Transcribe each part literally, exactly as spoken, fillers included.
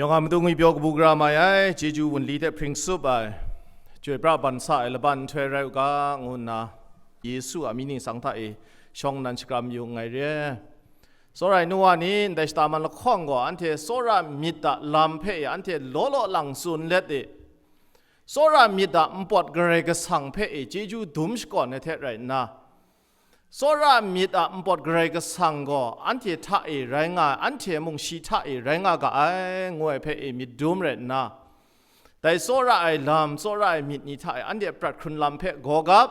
Nga matu ngwi pyaw kabu gara mai ai, chyeju wunli hte hpring tsup ai, chyoi pra ban sa ai laban nhtoi rai u ga, ngu nna Yesu a mying ningsang hta e shawng nnan shakram yu nngai re. Tsawra ai nu wa ni, ndai shata man lahkawng gaw, anhte tsawra myit a lam hpe e anhte law law lang tsun let e, tsawra myit a npawt Karai Kasang hpe e chyeju dum shakawn ai hte rai nna, tsawra myit a npawt Karai Kasang gaw anhte hta e rai nga ai, anhte mung shi hta e rai nga ga ai, ngu ai hpe e myit dum rai nna, dai tsawra ai lam, tsawra ai myit ni hta e anhte a prat hkrun lam hpe gaw gap,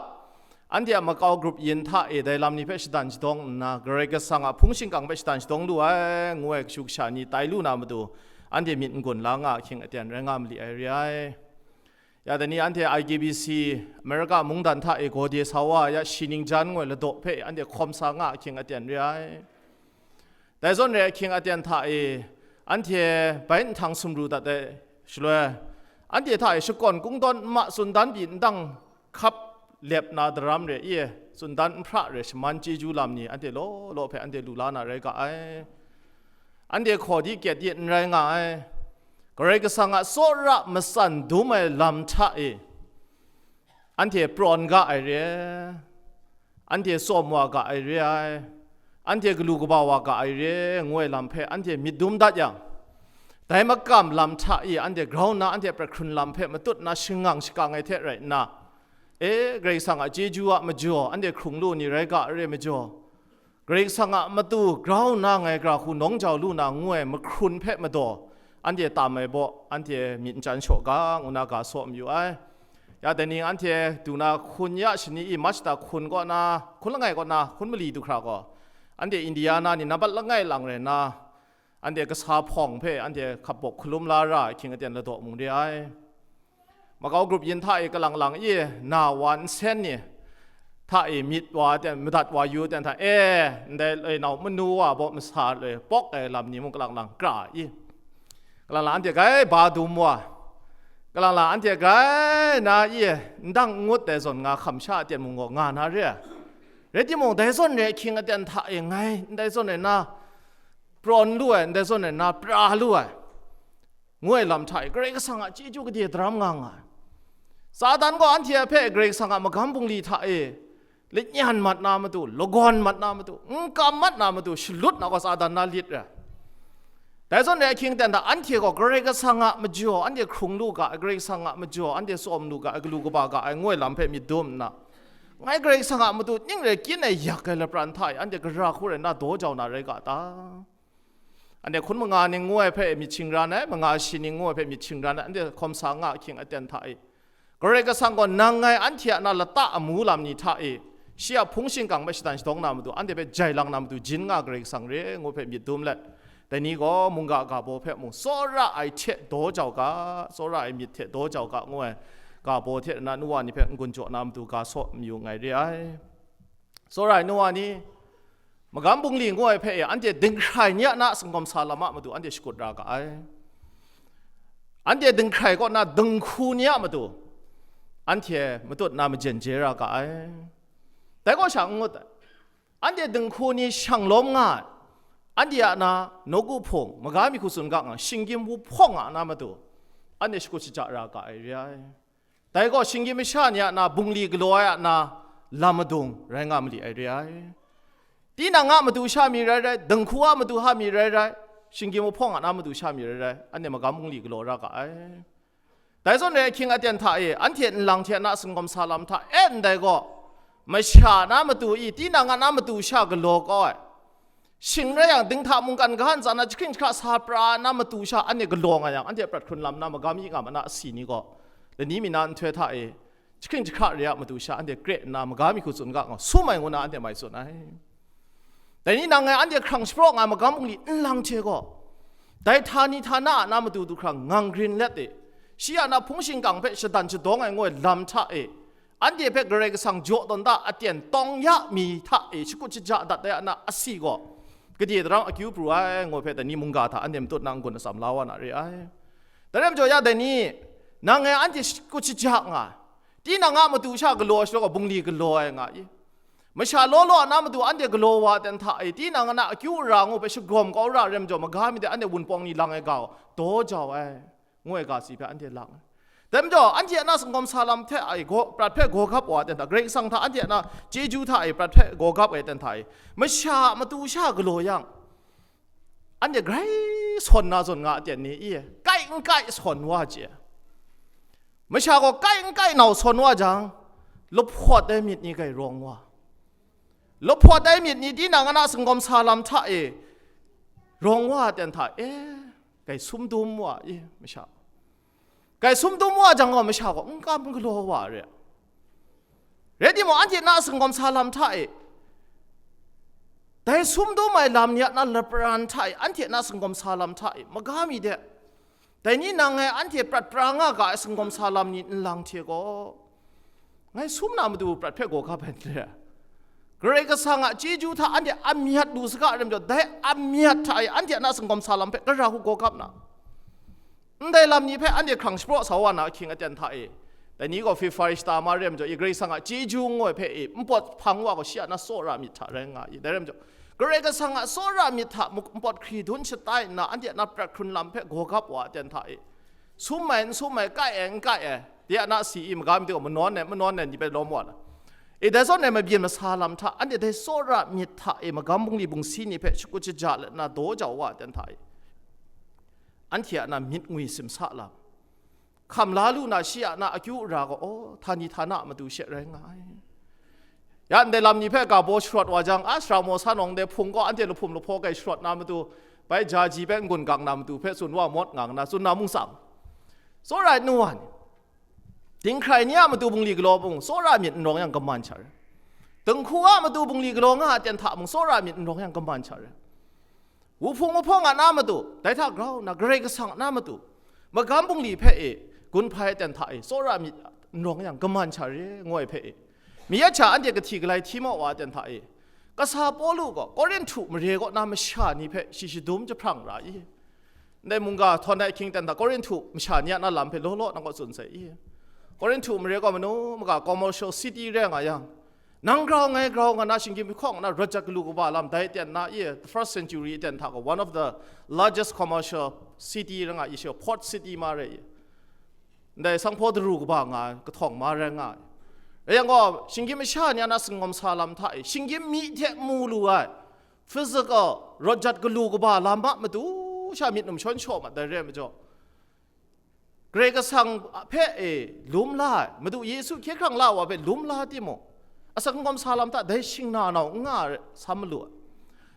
anhte a makau grup yin hta e dai lam ni hpe shadan shadawng nna, Karai Kasang a hpung shingkang hpe shadan shadawng lu ai, ngu ai kashu kasha ni tai lu na matu, anhte myit n-gun la nga ahkying aten rai nga mali ai re ai. Ya dai ni anhte I K B C, America mungdan hta e gawde sa wa ai ya shi ning jan ngu ai ladaw hpe anhte hkawm sa nga ahkying aten re ai. Dai zawn re ahkying aten hta e, anhte bai nhtang sumru dat ai shaloi, anhte hta e shakawn kungdawn nma tsun dan pyi ndang hkap lep na daram re i, tsun dan nhpra re shaman chyeju lam ni anhte law law hpe anhte lu la na rai ga ai. Anhte hkaw di kyet di n rai nga ai. Karai Kasang a tsawra matsan dum ai lam hta e, anhte prawn ga ai re, anhte tsawm wa ga ai re ai, anhte galu kaba wa ga ai re, ngu ai lam hpe anhte myit dum dat yang, dai makam lam hta e anhte grau nna anhte prat hkrun lam hpe matut nna shangang shakang ai hte rai nna, e, Karai Kasang a chyeju a majaw anhte hkrung lu ni rai ga ai re majaw, Karai Kasang a matu grau nna ngai gara hku nawng jau lu na ngu ai mahkrun hpe madaw, anhte tam ai baw, anhte myit n chyan shaw ga, ngu na ga saw mayu ai. Ya dai ni anhte du na hkun ya shani i March da hkun kaw na, hkun langai kaw na, hkun mali du hkra gaw, anhte Indiana ni nambat langai lang rai nna, anhte kasa hpawng hpe anhte hkap bawk hkalum la ra ai hkying aten ladaw mung re ai. Makau grup yin hta e kalang lang i na wa nsen ni hta e myit wa ten, madat wa yu ten hta e, ndai loi nau manu wa baw masa loi pawk ai lam ni mung kalang lang kra i, kalang lang anhte grai ba dum wa, kalang lang anhte grai na i, ndang n ngut dai zawn nga hkam sha aten mung gaw nga na re ai. Rai timung, dai zawn re ahkying aten hta e ngai ndai zawn re na prawn lu ai, ndai zawn re na pra lu ai, ngu ai lam hta e Karai Kasang a chyeju gade daram nga nga ai. Satan gaw anhte hpe Karai Kasang a magam bungli hta e lanyan mat na matu, lagawn mat na matu, n kam mat na matu, shalut na gaw Satan na lit rai. Dai zawn re ahkying ten hta anhte gaw Karai Kasang a majaw, anhte hkrung lu ga ai, Karai Kasang a majaw, anhte tsawm lu ga ai, galu kaba ga ai, ngu ai lam hpe myit dum nna, ngai Karai Kasang a matu ning rai kyin ai yak ai lapran hta e anhte gara hku rai nna daw jau na rai ga ta? Anhte hkun manga ning ngu ai hpe myit shingran ai, manga shi ning ngu ai hpe myit shingran ai, anhte hkawm sa nga ahkying aten hta e, Karai Kasang gaw nang ngai anhte a na lata amu lam ni hta e, shi a hpung shingkang hpe shadan shadawng na matu, anhte hpe jai lang na matu, jin nga Karai Kasang re ngu hpe myit dum let, dai ni gaw mungga ga baw hpe mung tsawra ai hte daw jau ga, tsawra ai myit hte daw jau ga, ngu ai ga baw hte na nu wa ni hpe n-gun jaw na matu ga saw mayu nngai re ai. Tsawra ai nu wa ni, magam bungli ngu ai hpe e, anhte dinghkrai ni a na singawm sa lam a matu anhte shakut ra ga ai. Anhte dinghkrai kaw na dinghku ni a matu anhte matut na majen je ra ga ai. Dai kaw sha n ngut ai. Anhte dinghku ni shang lawm nga ai. Anhte a na nawku hpung, maga mi hku tsun ga nga, shinggyim wuhpawng a na matu anhte shakut shaja ra ga ai re ai. Dai gaw shinggyim masha ni a na bungli galaw ai a na lam madung rai nga mali ai re ai. Tinang a matu sha mi rai rai, dinghku a matu ha mi rai rai, shinggyim wuhpawng a na matu sha mi rai rai, anhte magam bungli galaw ra ga ai. Dai zawn re ahkying aten hta e, anhte nlang hte na singawm sa lam hta e ndai gaw, masha na matu i, tinang a na matu sha galaw kau ai. Shing rai yang, dinghta mungkan ga ntsa na jahkring jahkra sa pra na matu sha anhte galaw nga yang, anhte a prat hkrun lam na magam yi nga ma na asi ni gaw, lani mi na nhtoi hta e, jahkring jahkra re a matu sha anhte kre nna maga mi hku tsun ga nga, sum ai ngu na anhte mai tsun ai. Dai ni nang ngai anhte hkrang shapraw nga ai magam bungli nlang hte gaw, dai htani htana a na matu du hkra ngang grin let e, shi a na hpung shingkang hpe shadan shadawng ai ngu ai lam hta e, anhte hpe Karai Kasang jaw tawn da aten tawng ya mi hta e shakut shaja dat ai a na asi gaw, gade daram akyu pru ai, ngu hpe dai ni mungga hta anhte matut na n-gun atsam la wa na re ai. Dai rai majaw ya dai ni, nang ngai anhte shakut shaja nga ai, tinang a matu sha galaw ai shaloi gaw bungli galaw ai nga i. Masha law law na matu anhte galaw wa ten hta e, tinang a na akyu ara ngu hpe shagawm kau ra rem jaw, maga mi de anhte wunpawng ni lang ai ga, daw jau ai, ngu ai ga si hpe anhte lang ai. Dai majaw, anhte a na singkawm sa lam hte ai gaw, prat hpe gaw gap wa ten hta, Karai Kasang hta anhte a na chyeju hta e prat hpe gaw gap ai ten hta e, masha a matu sha galaw yang, anhte grai sawn na zawn nga a ten ni i, kai n kai sawn wa chye. Masha gaw kai n kai nau sawn wa jang, lahpawt ai myit ni kai rawng wa. Lahpawt ai myit ni tinang a na singkawm sa lam hta e rawng wa ten hta e, kai sumdum wa i, masha. Kai sumdum wa jang gaw masha gaw n kam n galaw wa re. Rai timung, anhte na singkawm sa lam hta e, dai sumdum ai lam ni a na lapran hta e, anhte na singkawm sa lam hta e, maga mi de, dai ni nang e anhte prat pra nga ga ai singkawm sa lam ni nlang hte gaw, ngai sum na matu prat hpe gaw gap ai n re. Karai Kasang a chyeju hta anhte a myat lu saga rem jaw, dai a myat hta e anhte a na singkawm sa lam hpe gara hku gaw gap na, ndai lam ni hpe anhte hkrang shapraw sa wa na ahkying aten hta e, dai ni gaw hpyi hprai shata ma rem jaw, i Karai Kasang a chyeju ngoi hpe e npawt hpang wa gaw shi a na tsawra myit hta rai nga i, dai rem jaw, Karai Kasang a tsawra myit hta mu-, npawt hkri dun shatai nna, anhte a na prat hkrun lam hpe gaw gap wa aten hta e, sum ai n sum ai, kai ai n kai ai, de a na si i, maga mi de gaw manawn ai, manawn ai ni hpe lawm wa na, e dai zawn ai mabyin masa lam hta, anhte dai tsawra myit hta e magam bungli bungsi ni hpe shakut shaja let nna daw jau wa aten hta e, anhte a na myit ngwi simsa lam, hkam la lu na shi a na akyu ara gaw, aw, htani htana a matu she rai nga ai. Ya ndai lam ni hpe ga baw sharawt wa jang, a sara maw sa nawng de hpung gaw anhte lahpum lahpaw kai sharawt na matu, bai ja ji hpe n-gun gang na matu hpe tsun wa mawt nga nna tsun na mung tsang, tsawra ai nu wa ni, dinghkrai ni a matu bungli galaw mung tsawra myit n rawng yang kaman sha re. Dinghku a matu bungli galaw nga a ten hta mung tsawra myit n rawng yang kaman sha re. Wuhpung wuhpawng a na matu, dai hta grau nna Karai Kasang a na matu, magam bungli hpe e gun hpai aten hta e tsawra myit n rawng yang kaman sha re, ngu ai hpe e, mi yet sha anhte kahti galai hti maw wa aten hta e, kasa Pawlu gaw Korinhtu mare kaw na masha ni hpe shi shadum jahprang ra i? Ndai mungga htawn ai ahkying ten hta Korinhtu masha ni a na lam hpe law law nang kaw tsun sai i? Korinhtu mare kaw manu maga commercial city rai nga yang, nang grau ngai grau nga na shinggyim hkawng na rawt jat galu kaba lam dai ten na i, the first century ten hta gaw one of the largest commercial city rai nga i, shi port city ma rai i, ndai sanghpaw daru kaba nga ai kahtawng ma rai nga ai. Rai yang gaw, shinggyim masha ni a na singawm sa lam hta e, shinggyim mi hte mu lu ai physical rawt jat galu kaba lam a matu sha myit numshawn shaw mat dai re ai majaw, Karai Kasang hpe e lum la ai, Madu Yesu hkye hkrang la wa hpe lum la timung, asak n gawm sa lam hta dai shingna nau n nga ai sam malu ai.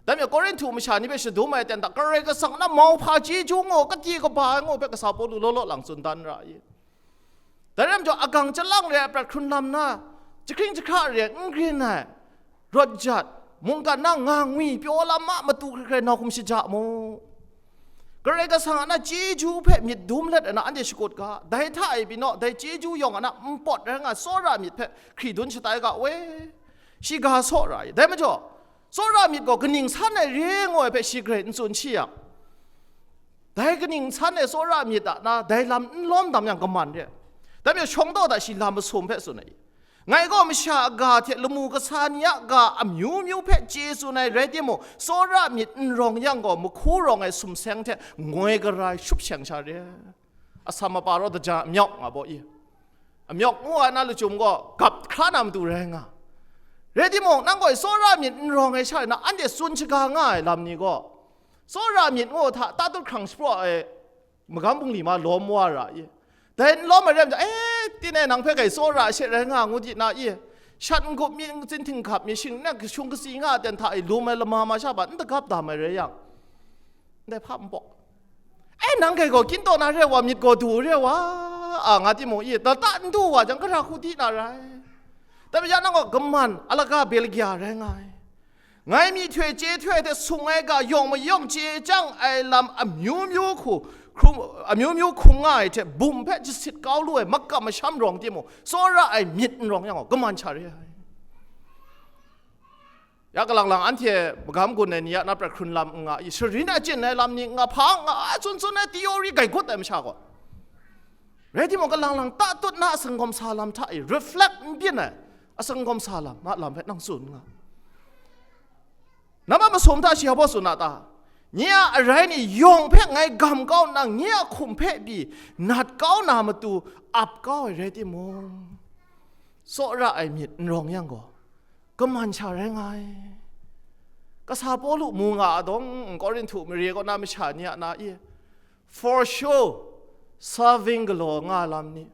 Dai majaw, Korinhtu masha ni hpe shadum ai aten hta, Karai Kasang na mauhpa chyeju ngu, kati kaba ai ngu hpe kasa Pawlu law law lang tsun dan ra i? Dai rai majaw, agang chyalang re ai prat hkrun lam na, jahkring jahkra re ai, n grin ai, rawt jat, mungkan na nga ngwi pyaw lam a matu hkrai hkrai nau hkum shaja mu. Karai Kasang a na chyeju hpe myit dum let ai na anhte shakut ga, dai hta e pyi naw, dai chyeju yawng a na npawt rai nga ai tsawra myit hpe hkri dun shatai ga we, shi ga saw ra i. Dai majaw, tsawra myit gaw kaning san ai re ngu ai hpe shi grai n tsun shi yang, dai kaning san ai tsawra myit a na dai lam n lawm dam yang kaman re. Dai majaw, shawng daw da shi lam masum hpe tsun ai. Ngai gaw masha a ga hte lamu kasa ni a ga amyu myu hpe chye tsun ai rai timung, tsawra myit n rawng yang gaw, mahku rawng ai sumseng hte ngoi gara ai shupsheng sha re. Asam apa rau daja amyawk nga baw i. Amyawk ngu ai na lachyum gaw gap hkra na matu rai nga. Rai timung, nang gaw tsawra myit n rawng ai sha na anhte tsun shaga nga ai lam ni gaw, tsawra myit ngu hta tatut hkrang shapraw ai magam bungli ma lawm wa ra i. Dai n lawm ai rai majaw, e, tinai nang hpe kai tsawra she rai nga ngu di na i, shat n-gup mi, ntsin htinghkap mi, shing nna kashung kasi nga ai ten hta i lum ai lama masha ba n dagap dam ai rai yang, ndai hpa npawk, e, nang kai gaw kyin taw na re wa, myit gaw du re wa, a nga timung i, lata n du wa jang, gara hku di na rai? Dai majaw, nang gaw kaman, alaga Belgia rai nga ai. Ngai myihtoi chye htoi hte sung ai ga yawng mayawng chye chyang ai lam amyu myu hku hkrum, amyu myu hkrum nga ai hte bum hpe jasit kau lu ai makam masham rawng timung, tsawra ai myit n rawng yang gaw, kaman sha re ai. Ya kalang lang anhte magam gun ai ni a na prat hkrun lam n nga i, sharin achyin ai lam ni n nga, hpa n nga, a tsun tsun ai theory gai gut ai masha gaw, rai timung, kalang lang tatut na a sangawm sa lam hta e reflect n byin ai a sangawm sa lam, ma lam hpe nang tsun n nga. Nambat masum hta shi hpa tsun a ta? Nye a arai ni yawng hpe ngai gam kau nna, nye a hkum hpe pyi nat kau na matu ap kau ai rai timung, tsawra ai myit n rawng yang gaw, kaman sha rai nga ai. Kasa Pawlu mu nga a dawng, Korinhtu mare kaw na masha ni a na i, for sure, serving galaw nga lam ni,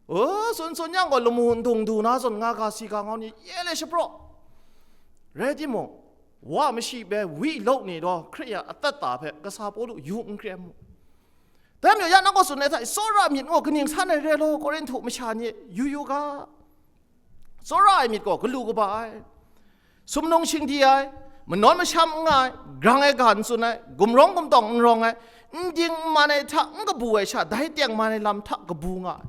o, tsun tsun yang gaw, lamu ndung du na zawn nga ga si ga ngau ni ye le shapraw. Rai timung, wa mashi bai wi lok ni gaw Hkristu a atat ta hpe kasa Pawlu yu n kre mu. Dai majaw, ya nang gaw tsun ai hta, tsawra myit gaw kaning san ai re law, Korinhtu masha ni yu yu ga. Tsawra ai myit gaw galu kaba ai, sumnung shingdi ai, manawn masham n nga ai, grang ai ga n tsun ai, gumrawng gumtawng n rawng ai, n ding n man ai hta n kabu ai sha, dai tengman ai lam hta kabu nga ai.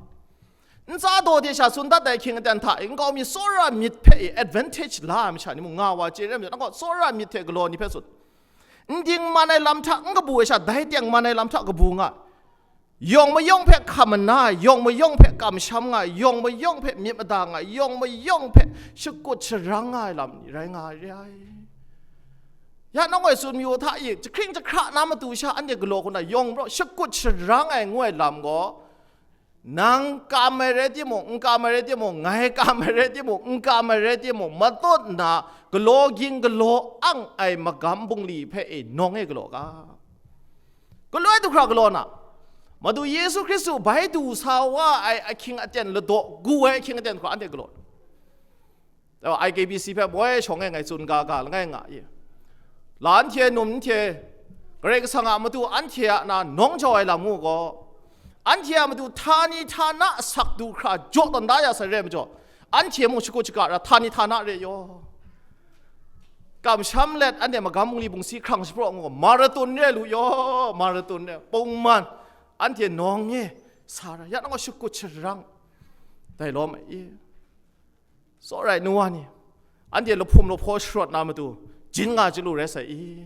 Ntsa daw de sha tsun dat ai hkying aten hta e nkau mi tsawra myit hpe e advantage la ai masha ni mung nga wa chye re ai majaw, nang gaw tsawra myit hte galaw ni hpe tsun. N ding n man ai lam hta n kabu ai sha, dai tengman ai lam hta kabu nga ai. Yawng mayawng hpe hkam mana ai, yawng mayawng hpe kamsham nga ai, yawng mayawng hpe myit mada nga ai, yawng mayawng hpe shakut sharang nga ai lam ni rai nga ai re ai. Ya nang gaw tsun mayu hta i, jahkring jahkra na matu sha anhte galaw hku na yawng majaw shakut sharang ai ngu ai lam gaw, nang kam ai rai timung, n kam ai rai timung, ngai kam ai rai timung, n kam ai rai timung, matut nna galaw ging galaw ang ai magam bungli hpe e nawng e galaw ga. Galoi du hkra galaw na, Madu Yesu Hkristu bai du sa wa ai ahkying aten ladaw gu ai ahkying aten hkra anhte galaw. Dai wa I K B C hpe moi shawng e ngai tsun ga ga langai nga i. La anhte num anhte, Karai Kasang a matu anhte a na nawng jau ai lam ngu gaw, anhte a matu htani htana asak du hkra jaw tawn da ya sai re ai majaw, anhte mung shakut shaga ra htani htana re yaw. Kamsham let anhte magam bungli bungsi hkrang shapraw ngu gaw, marathon re lu yaw, marathon re, pungman, anhte nawng e sa ra, ya nang gaw shakut sharang, dai lawm ai i. Tsawra ai nu wa ni, anhte lahpum lahpaw sharawt na matu, jin nga chyalu rai sai i.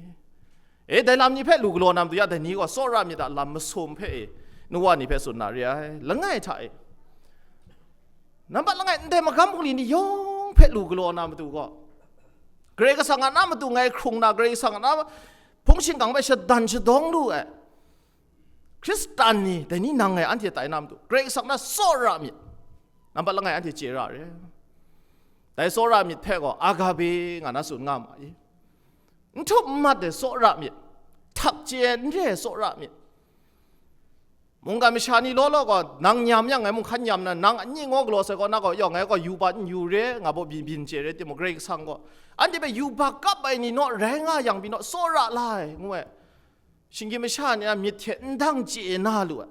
E, dai lam ni hpe lu galaw na matu, ya dai ni gaw tsawra myit a lam masum hpe e, nu wa ni hpe tsun na re ai, langai hta e. Nambat langai, ndai magam bungli ni yawng hpe lu galaw na matu gaw, Karai Kasang a na matu ngai hkrung na, Karai Kasang a na hpung shingkang hpe shadan shadawng lu ai Hkristan ni, dai ni nang ngai anhte tai na matu, Karai Kasang na tsawra myit, nambat langai anhte chye ra re. Dai tsawra myit hpe gaw agape nga na tsun nga ma i. N htup n mat ai tsawra myit, htak chye n re ai tsawra myit. Mungkan masha ni law law gaw, nang nyam yang ngai mung hkan nyam na, nang anyi ngaw galaw sai gaw, na gaw, yawng ngai gaw yubak n yu re, nga baw byin byin chye re timung, Karai Kasang gaw, anhte hpe yubak kap ai ni naw rai nga yang pyi naw, tsawra la ai, ngu ai. Shinggyim masha ni a myit hte ndang chye na lu ai.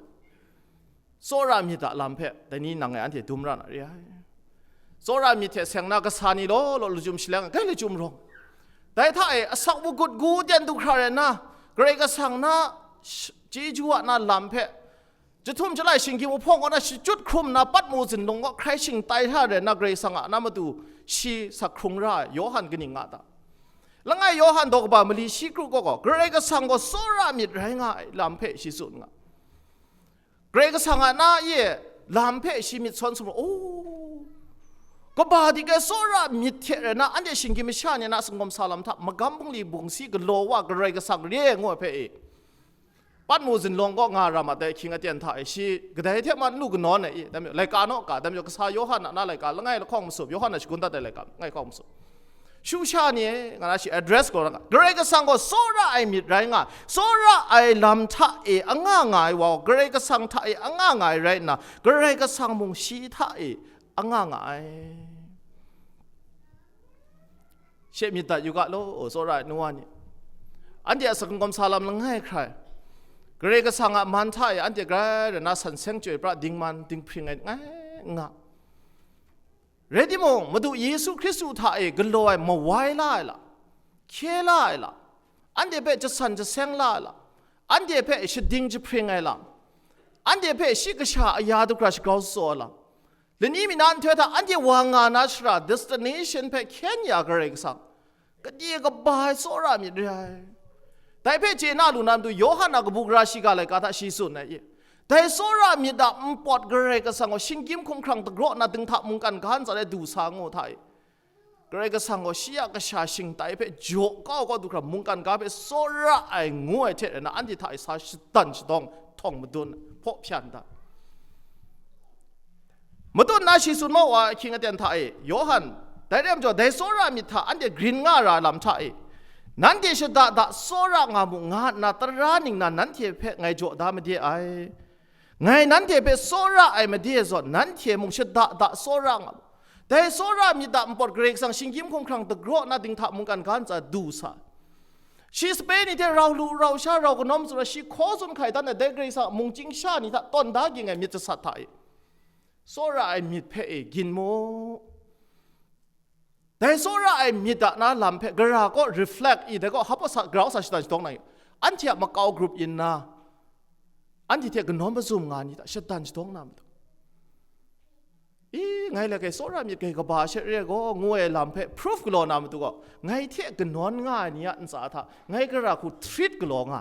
Tsawra myit a lam hpe, dai ni nang ngai anhte dum ra na re ai. Tsawra myit hte seng na kasa ni law law lachyum shaleng ai, grai lachyum rawng. Dai hta e asak magut gu ten du hkra rai nna, Karai Kasang na sh-, chyeju a na lam hpe, jahtum jalai shinggyim ahpawng kaw na shachyut hkrum nna, Patmu zunlung kaw hkrai shingtai hta rai nna, Karai Kasang a na matu shi sak hkrung ra ai, Yawhan kaning nga ta? Langai Yawhan daw kaba mali shi kru kaw gaw, Karai Kasang gaw tsawra myit rai nga ai lam hpe shi tsun nga. Karai Kasang a na e lam hpe shi myit sawn sumru, o, kaba dik ai tsawra myit hte rai nna, anhte shinggyim masha ni na singawm sa lam hta, magam bungli bungsi galaw wa Karai Kasang re ai ngu ai hpe e, Patmu zunlawng kaw nga ra mat ai ahkying aten hta e, shi kadai hte mung n lu kanawn ai i, dai majaw, laika naw ka, dai majaw, kasa Yawhan a na laika, langai lahkawng masum, Yawhan a shagun dat ai laika, langai lahkawng masum. Shu sha ni e, nga na shi address gaw ra nga, Karai Kasang gaw tsawra ai myit rai nga, tsawra ai lam hta e anga nga ai wa gaw, Karai Kasang hta e anga nga ai rai nna, Karai Kasang mung shi hta e anga nga ai. She myit dat yu ga law, tsawra ai nu wa ni. Anhte a singawm sa lam langai hkrai, Karai Kasang a man hta e anhte grai rai na san seng chyoi pra dingman dinghpring ai ngai n nga. Rai timung, Madu Yesu Hkristu hta e galaw ai mawai la ai lam, hkye la ai lam, anhte hpe jasan jaseng la ai lam, anhte hpe shading jahpring ai lam, anhte hpe shi kasha aya du hkra shagrau tsaw ai lam, lani mi na nhtoi hta anhte wa nga na shara destination hpe hkyen ya Karai Kasang, gade kaba ai tsawra myit re ai. Dai hpe chye na lu na matu, Yawhan a kabu gara shiga laika hta shi tsun ai i. Dai tsawra myit a npawt Karai Kasang gaw shinggyim hkumhkrang dagraw nna dinghta mungkan ga ntsa ai du sa ngu hta i. Karai Kasang gaw shi a kasha shingtai hpe jaw kau kau du hkra mungkan ga hpe tsawra ai ngu ai hte rana anhte hta i sa shadan shadawng htawng madun hpaw hpyan da. Matut na shi tsun ma wa ahkying aten hta e, Yawhan, dai rai majaw, dai tsawra myit hta anhte grin nga ra lam hta e, nanhte shada da tsawra nga mu, nga nna tara ningnan nanhte hpe ngai jaw da made ai. Ngai nanhte hpe tsawra ai made zawn, nanhte mung shada da tsawra nga mu. Dai tsawra myit a npawt Karai Kasang shinggyim hkumhkrang dagraw na dinghta mungkan ga ntsa du sa. Shi sape ni hte rau lu, rau sha, rau kanawm tsun ai, shi hkaw tsun hkai dan ai, dai Karai Kasang a mung chying sha ni hta tawn da ging ai myit jasat hta e, tsawra ai myit hpe e gin mu. Dai tsawra ai myit a na lam hpe gara kaw reflect i, dai kaw hap sa, grau sa shada shadawng na i, anhte a makau grup yin na, anhte hte kanawn mazum nga ni hta shadan shadawng na matu. I, ngai la kai tsawra myit kai kaba she re gaw, ngu ai lam hpe proof galaw na matu gaw, ngai hte kanawn nga ai ni a ntsa hta ngai gara hku treat galaw nga.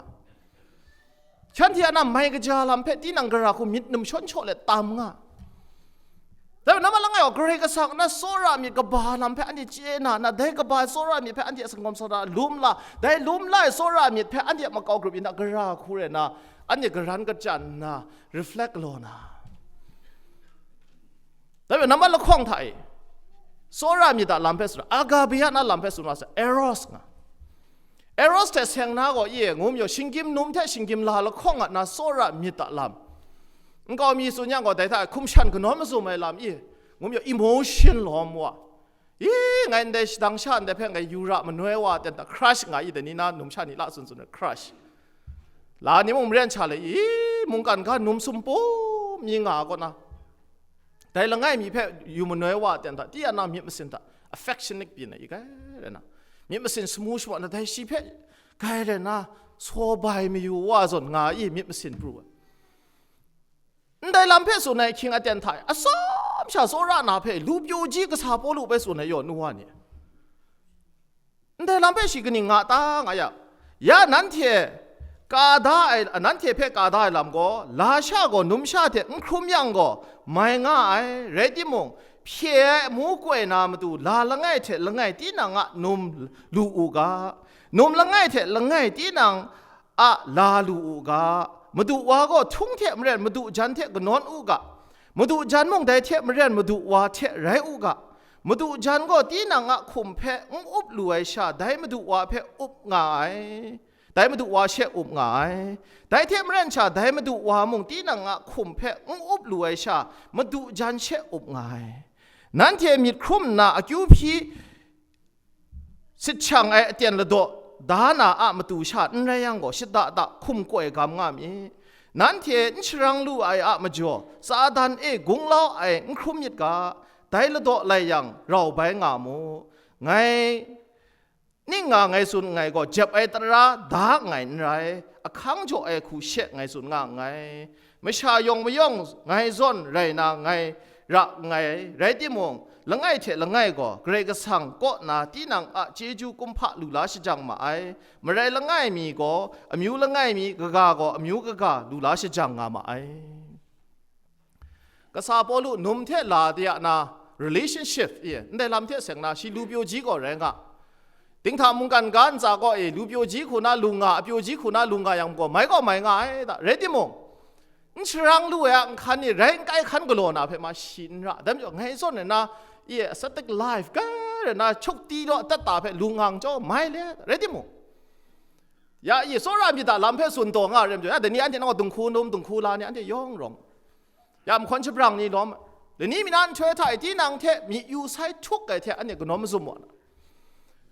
Shanhte a na mai kaja lam hpe tinang gara hku myit num shawn shaw let tam nga. Dai namma langai gaw, Karai Kasang na tsawra myit kaba lam hpe anhte chye na, na dai kaba tsawra myit hpe anhte a sanggawm sara lum la, dai lum la ai tsawra myit hpe anhte a makau grup yin na gara hku rai na, anhte garan kachyan nna, reflect galaw na. Dai namma lahkawng hta e, tsawra myit a lam hpe tsun, agape a na lam hpe tsun wa sai, eros nga. Eros hte seng na gaw, ye, ngu majaw, shinggyim num hte shinggyim la lahkawng a na tsawra myit a lam. Nkau mi tsun yang gaw, dai hta hkum shan kanawn mazum ai lam, ye, ngu majaw, emotion lawm wa. I, ngai ndai shadang sha ndai hpe ngai yu ra manoi wa ten hta crush nga i, dai ni na numsha ni la tsun tsun ai crush. La ni mung maren sha le i, mungkan ga num sumpum mi nga kaw na. Dai langai mi hpe yu manoi wa ten hta, ti ya na myit masin hta, affectionate pyi na i, kai rai na. Myit masin samu shawa na, dai shi hpe kai rai na, saw bai mayu wa zawn nga i, myit masin pru ai. Ndai lam hpe tsun ai hkying aten hta e, atsawm sha tsawra na hpe lu pyaw ji kasa Pawlu hpe tsun ai yaw nu wa ni. Ndai lam hpe shi kaning nga ta nga ya? Ya nanhte ka da ai, nanhte hpe ka da ai lam gaw, lasha gaw numsha hte n hkrum yang gaw, mai nga ai, rai timung, hpye ai amu koi na matu la langai hte langai tinang a num lu u ga, num langai hte langai tinang a la lu u ga, madu wa gaw htung hte maren madu jan hte kanawn u ga, madu jan mung dai hte maren madu wa hte rai u ga, madu jan gaw tinang a hkum hpe n up lu ai sha, dai madu wa hpe up nga ai, dai madu wa she up nga ai, dai hte maren sha, dai madu wa mung tinang a hkum hpe n up lu ai sha, madu jan she up nga ai. Nanhte myit hkrum nna akyu hpyi sit shang ai aten ladaw da na a matu sha n rai yang gaw, shada da hkum koi gam nga mi. Nanhte n sharang lu ai a majaw, Satan e gunglau ai n hkrum myit ga, dai ladaw lai yang, rau bai nga mu. Ngai ning nga ngai tsun nngai gaw, jep ai tara da nngai n rai, ahkang jaw ai hku she ngai tsun nga nngai. Masha yawng mayawng ngai zawn rai na ngai ra nngai, rai timung, langai hte langai gaw Karai Kasang kaw na tinang a chyeju kumhpa lu la shajang ma ai. Marai langai mi gaw amyu langai mi, kaga gaw amyu kaga lu la shajang nga ma ai. Kasa Pawlu num hte la de a na relationship e, ndai lam hte seng na shi lu pyaw ji gaw rai nga. Dinghta mungkan ga ntsa gaw e, lu pyaw ji hku na lu nga, apyaw ji hku na lu nga yang gaw, mai gaw mai nga ai da. Rai timung, n sharang lu ai a nhkan ni rai n kai hkan galaw na hpe ma shi n ra. Dai majaw, ngai zawn ai na, e, ascetic life, kai rai na, chuk ti law dat ta hpe lu nga jaw, mai le, rai timung, ya, e, tsawra myit a lam hpe tsun taw nga rai majaw, ya, dai ni anhte nang gaw dinghku num, dinghku la ni anhte yawng rawng. Ya, mahkawn shabrang ni lawm, lani mi na nhtoi hta e tinang hte myi yu sai htuk ai hte anhte kanawn mazum wa na.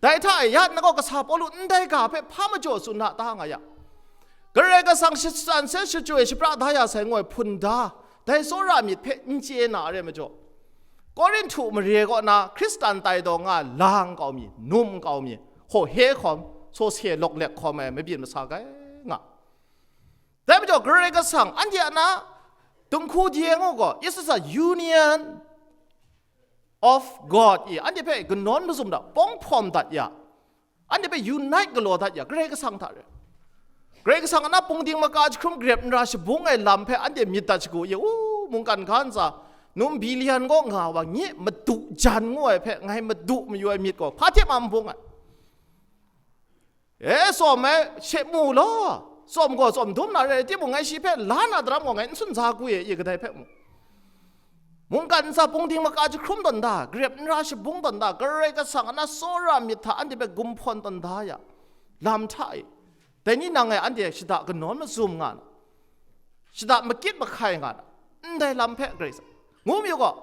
Dai hta e ya, nang gaw kasa Pawlu ndai ga hpe hpa majaw tsun na ta nga ya? Karai Kasang shatsan se shachyoi shapra da ya sai ngoi hpun da, dai tsawra myit hpe n chye na re majaw, Korinhtu mare kaw na Hkristan tai daw nga lang kau mi, num kau mi, hkaw he hkawm, sawse lawk lek hkawm ai mabyin masa kai nga. Dai majaw, Karai Kasang anhte a na dinghku diyeng u gaw, it's a union of God e, anhte hpe kanawn mazum dat, pawng hpawm dat ya, anhte hpe unite galaw dat ya, Karai Kasang hta re. Karai Kasang a na pungding maka jahkrum grep nra shabung ai lam hpe anhte myit dat shagu ye, u, mungkan ga ntsa, Num bilian kaw nga wa, nye madu jan ngu ai hpe ngai madu mayu ai myit gaw, hpa hte mung n bung ai. E, tsawm ai, she mu law, tsawm gaw tsawm dum na re, timung ngai shi hpe la na daram gaw ngai n tsun za ku e, i kadai hpe mu. Mungkan ntsa pungding maka jahkrum tawn da, garep n ra shabung tawn da, Karai Kasang a na tsawra myit hta anhte hpe gumhpawn tawn da ya, lam hta e. Dai ni nang e anhte shada kanawn mazum nga na, shada makit mahkai nga na, ndai lam hpe Karai Kasang, ngu mayu gaw,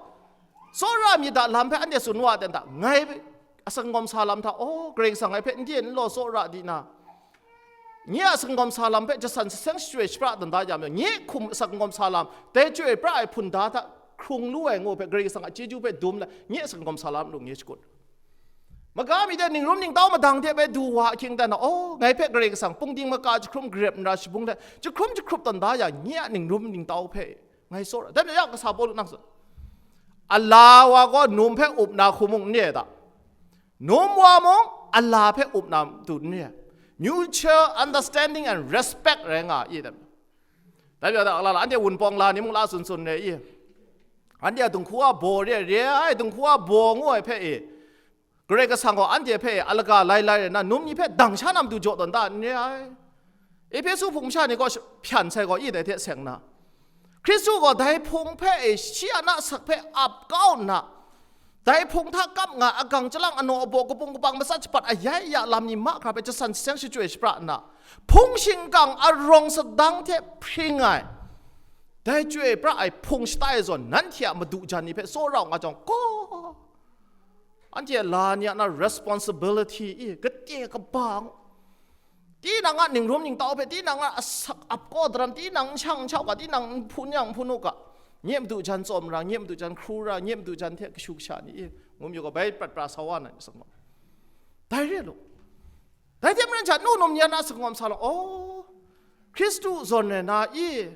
tsawra myit a lam hpe anhte tsun wa ten hta, ngai asak kangawm sa lam hta, oh, Karai Kasang ngai hpe n de n law tsawra di na, nye a asak kangawm sa lam hpe jasan saseng shachyoi shapra dan da ya majaw, nye hkum asak kangawm sa lam, dai chyoi pra ai hpun da hta hkrung lu ai ngu hpe Karai Kasang a chyeju hpe dum lai, nye asak kangawm sa lam lu nye shakut. Maga mi de ningrum ningtau madang hte bai du wa ahkying dan na, oh, ngai hpe Karai Kasang pungding maka jahkrum garep n ra shabung hte jahkrum jahkrup tawn da ya, nye a ningrum ningtau hpe ngai tsawra. Dai majaw ya kasa Pawlu nang tsun, ala wa gaw num hpe up na hku mung n re ai ta? Num wa mung ala hpe up na matu n re ai. Mutual understanding and respect rai nga i dai majaw. Dai majaw da, ala la, anhte wunpawng la ni mung la tsun tsun re i. Anhte a dinghku a baw re, re ai, dinghku a baw ngu ai hpe e, Karai Kasang gaw anhte hpe e, alaga lai lai rai nna, num ni hpe dang sha na matu jaw tawn da n re ai. Ehpesu hpung masha ni gaw sh-, hpyan sai gaw i dai hte seng na, Hkristu gaw dai hpung hpe e, shi a na asak hpe ap kau nna, dai hpung hta kap nga agang chyalang anaw abaw kapung kapang matsat shapat ayai ya lam ni mahkra hpe jasan saseng shachyoi shapra nna, hpung shingkang arawng sadang hte hpring ai, dai chyoi pra ai hpung shata e zawn nanhte a madu jan ni hpe tsawra u nga jang gaw, anhte a la ni a na responsibility i, kate kaba ngu. Tinang a ningrum ningtau hpe, tinang a asak ap kau daram, tinang n shang n shau ga, tinang n hpun yang n hpun u ga, nye madu jan tsawm ra, nye madu jan hkru ra, nye madu jan hte kashu kasha ni i, ngu mayu gaw, bai prat pra sa wa na ni sa gaw. Dai re lu. Dai hte maren sha, nu num ni a na asak kangawm sa law, oh, Hkristu zawn rai na i,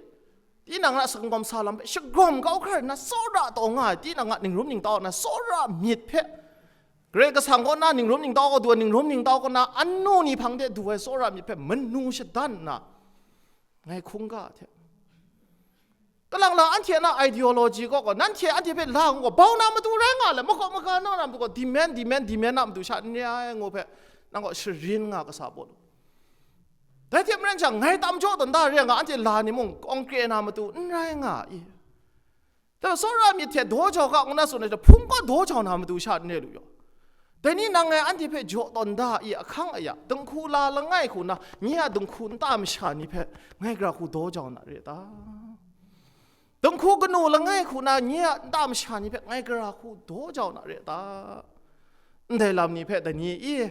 tinang a asak kangawm sa lam hpe shagawm kau hkra nna, tsawra taw nga ai, tinang a ningrum ningtau na tsawra myit hpe, Karai Kasang kaw na ningrum ningtau kaw du ai, ningrum ningtau kaw na anu ni hpang de du ai tsawra myit hpe manu shadan nna, ngai hkungga hte, kalang lang anhte a na ideology kaw gaw, nanhte anhte hpe la ngu gaw, bau na matu rai nga le, makaw maga na na matu gaw, demand, demand, demand na matu sha n re ai ngu hpe, nang gaw sharin nga kasa Pawlu. Dai hte maren sha, ngai tam jaw tawn da re nga, anhte la ni mung kawng kre na matu n rai nga i. Dai tsawra myit hte daw jau ga ngu na tsun ai hta, hpung gaw daw jau na matu sha n re lu yaw. Dai ni nang ngai anhte hpe jaw tawn da i ahkang aya, dinghku la langai hku na, nye a dinghku nta masha ni hpe ngai gara hku daw jau na re ta? Dinghku kanu langai hku na, nye a nta masha ni hpe ngai gara hku daw jau na re ta? Ndai lam ni hpe dai ni i,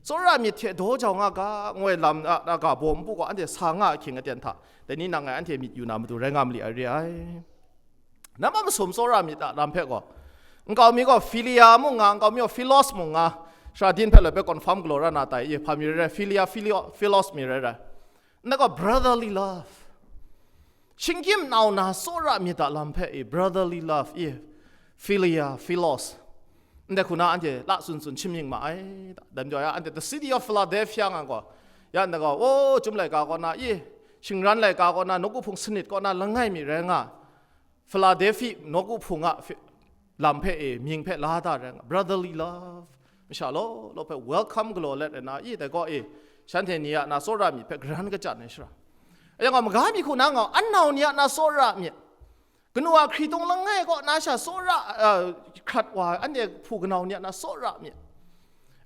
tsawra myit hte daw jau nga ga, ngoi lam a, a ga baw npu gaw anhte sa nga ahkying aten hta, dai ni nang ngai anhte myit yu na matu rai nga ma li ai re ai. Nambat masum tsawra myit a lam hpe gaw, nkau mi gaw Philia mung nga, nkau mi gaw Philos mung nga, sara din hpe loi hpe confirm galaw ra na tai i, hpa mi rai rai, Philia, Philio-, Philos mi rai rai. Ndai gaw brotherly love. Shinggyim nau na tsawra myit a lam hpe i, brotherly love i, Philia, Philos. Ndai hku na anhte la tsun tsun shimying ma ai. Dai majaw ya, anhte the city of Philadelphia nga gaw, ya ndai gaw, o, chyum laika kaw na i, shingran laika kaw na, nawku hpung sanit kaw na langai mi rai nga, Philadelphia nawku hpung a fi-, lam hpe e, mying hpe la da rai nga, brotherly love. Masha law law hpe welcome galaw let ai na i, dai gaw e, shanhte ni a na tsawra myit hpe garan kachyan ai shara. Yang gaw, maga mi hku na nga, anau ni a na tsawra myit. Kanu a hkritung langai kaw na sha tsawra, a, hkrat wa ai, anhte hpu kanau ni a na tsawra myit.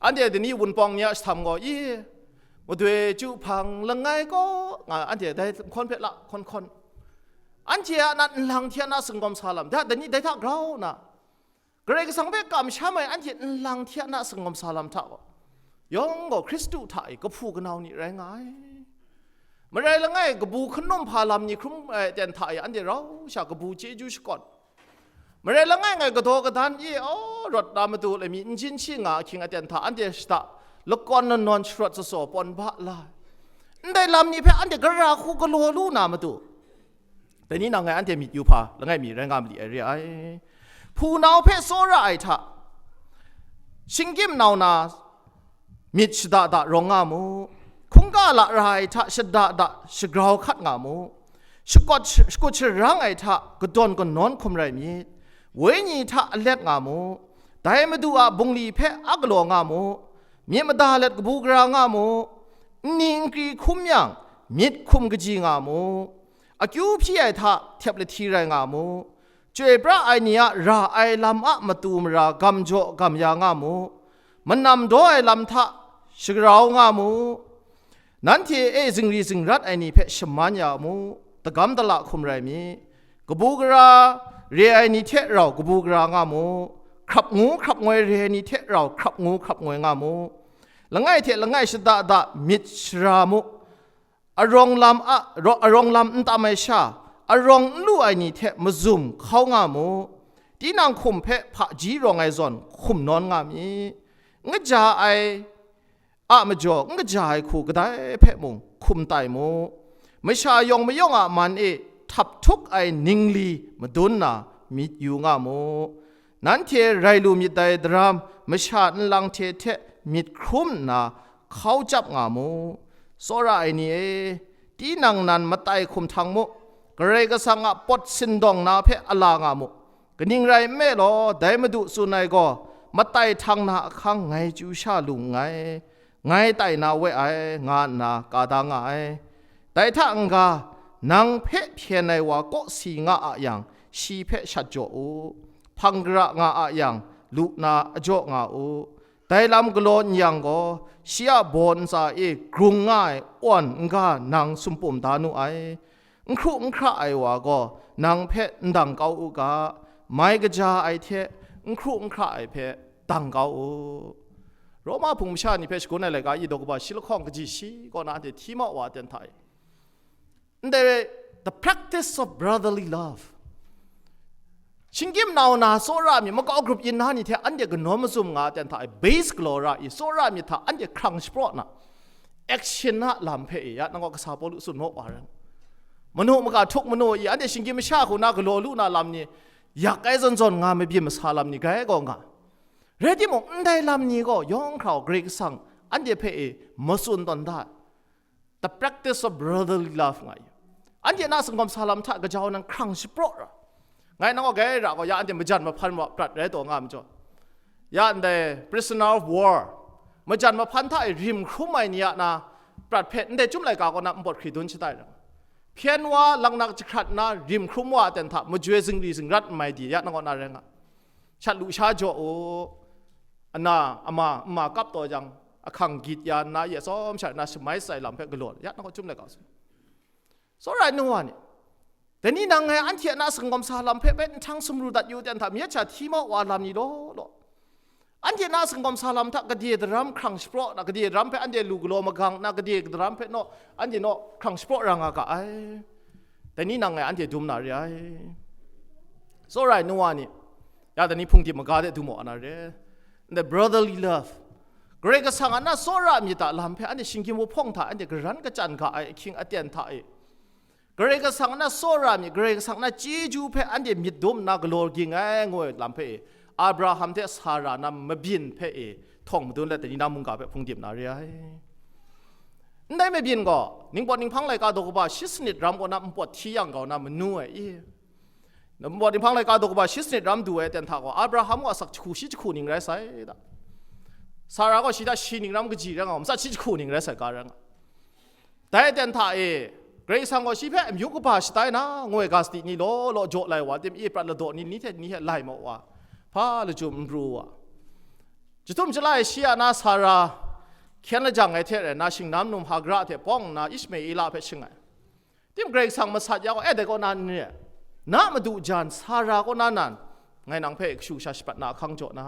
Anhte dai ni wunpawng ni a shatham gaw i, madoi chyu hpang langai kaw nga, anhte dai nhkawn hpe la hkawn hkawn. Anhte a na nlang hte a na singkawm sa lam, da, dai ni dai hta grau nna, Karai Kasang hpe kamsham ai anhte nlang hte a na singkawm sa lam hta gaw, yawng gaw Hkristu hta e kahpu kanau ni rai nga ai. Marai langai, kabu hkanum hpa lam ni hkrum ai aten hta e anhte rau sha kabu chyeju shakawn. Marai langai ngai kadaw kadan i, aw, rawt na matu lai mi n jin shi nga ahkying aten hta anhte shada lakawn nawn nawn sharawt sawsaw pawn ba la ai. Ndai lam ni hpe anhte gara hku galaw lu na matu, dai ni nang ngai anhte myit yu hpa langai mi rai nga ma li ai re ai. Hpunau hpe tsawra ai hta, shinggyim nau na myit shada da rawng nga mu. Hkungga lara ai hta shada da shagrau hkat nga mu. Shakut, shakut sharang ai hta kadawn kanawn hkum rai myit. Wenyi hta alet nga mu, dai Madu a bungli hpe a galaw nga mu, myit mada let kabu gara nga mu, nni nkri hkum yang, myit hkum kaji nga mu, akyu hpyi ai hta htep lahti rai nga mu, chyoi pra ai ni a ra ai lam a matu mara gam jaw gam ya nga mu, manam daw ai lam hta shagrau nga mu, nanhte e zingri zingrat ai ni hpe shaman ya mu, dagam dala hkum rai mi, kabu gara re ai ni hte rau kabu gara nga mu, hkrap ngu hkrap ngoi re ai ni hte rau hkrap ngu hkrap ngoi nga mu, langai hte langai shada da myit shara mu, arawng lam a, arawng lam n tam ai sha, arawng n lu ai ni hte mazum hkau nga mu, tinang hkum hpe hpaji rawng ai zawn hkum nawn nga mi, n kaja ai a majaw n kaja ai hku kadai hpe mung hkum tai mu, masha yawng mayawng a man e htap htuk ai ningli madun na myit yu nga mu, nanhte rai lu myit dai daram masha nlang hte hte myit hkrum nna hkau chyap nga mu, tsawra ai ni e, tinang nan matai hkum htang mu, Karai Kasang a pawt sindawng na hpe ala nga mu, kaning rai nme law, dai Madu tsun ai gaw, matai htang na ahkang ngai chyu sha lu nngai, ngai tai na we ai, nga nna ka da nga ai. Dai hta n-ga, nang hpe hpyen ai wa kaw si nga a yang, shi hpe shat jaw u, hpang gara nga a yang, lu na ajaw nga u, dai lam galaw n yang gaw, shi a baw ntsa e grung nga ai awn n-ga nang sumpum da nu ai, n hkru n hkra ai wa gaw nang hpe n dang kau u ga, mai kaja ai hte n hkru n hkra ai hpe dang kau u. Roma hpung masha ni hpe shagun ai laika i daw kaba shi lahkawng kaji shi kaw na anhte hti mau wa aten hta e. Ndai, the practice of brotherly love. Shinggyim nau na tsawra myit, makau grup yin na ni hte anhte kanawn mazum nga aten hta e, base galaw ra i, tsawra myit hta anhte hkrang shapraw na, action a lam hpe e, ya nang gaw kasa Pawlu tsun maw wa rai. Manu maga htuk manu i, anhte shinggyim masha hku na galaw lu na lam ni, yak ai zawn zawn nga mabyin masa lam ni grai gaw nga. Rai timung, ndai lam ni gaw yawng hkra Karai Kasang anhte hpe e matsun tawn da ai. The practice of brotherly love nga i. Anhte na singkawm sa lam hta kajau nang hkrang shapraw ra. Ngai nang gaw gai ra gaw, ya anhte majan mahpan wa prat rai taw nga ai majaw, ya ndai prisoner of war, majan mahpan hta e rim hkrum ai ni a na prat hpe ndai Chyum laika kaw na npawt hkri dun shatai ra. Hpyen wa, laknak jahkrat nna rim hkrum wa aten hta majoi zingri zingrat n mai di, ya nang kaw na rai nga. Shat lu sha jaw u, ana, ama, nma kap taw jang, ahkang gyit ya nna, ya tsawm sha na shamai sai lam hpe galaw, ya nang kaw Chyum laika tsun. Tsawra ai nu wa ni, dai ni nang ngai anhte a na singkawm sa lam hpe bai nhtang sumru dat yu ten hta, myit sha hti mau wa lam ni law law. Anhte na singkawm sa lam hta gade daram hkrang shapraw na, gade daram hpe anhte lu galaw magang na, gade daram hpe naw, anhte naw hkrang shapraw ra nga ga ai. Dai ni nang ngai anhte dum na re ai. Tsawra ai nu wa ni, ya dai ni hpungdim maga de du maw na re. Ndai brotherly love. Karai Kasang a na tsawra myit a lam hpe anhte shinggyim wuhpawng hta anhte garan kachyan ga ai ahkying aten hta e. Karai Kasang a na tsawra myit, Karai Kasang a na chyeju hpe anhte myit dum nna galaw ging ai, ngu ai lam hpe e, Abraham hte Sara na mabyin hpe e, htawng madun let dai ni na mungga hpe hpungdim na re ai. Ndai mabyin gaw, Ningpawt Ninghpang laika daw kaba shi sanit ram kaw na npawt hti yang kau na manu ai i. Ningpawt Ninghpang laika daw kaba shi sanit ram du ai ten hta gaw, Abraham gaw asak jahku shi jahku ning rai sai da. Sara gaw shi hta shi ning ram kaji rai nga, matsat shi jahku ning rai sai ga rai nga. Dai aten hta e, Karai Kasang gaw shi hpe amyu kaba shatai na, ngoi ga sadi ni law law jaw lai wa, tim e prat ladaw ni, ni hte ni hte lai mau wa, hpa lachyum n pru wa. Jahtum jala e shi a na Sara hkyen lajang ai hte rai nna, shingnam num Hagara hte bawng nna Ishmaela hpe shing ai. Tim Karai Kasang masat ya gaw, e dai kaw na n re, na madu jan Sara kaw na nan, ngai nang hpe kashu sha shapat na ahkang jaw na.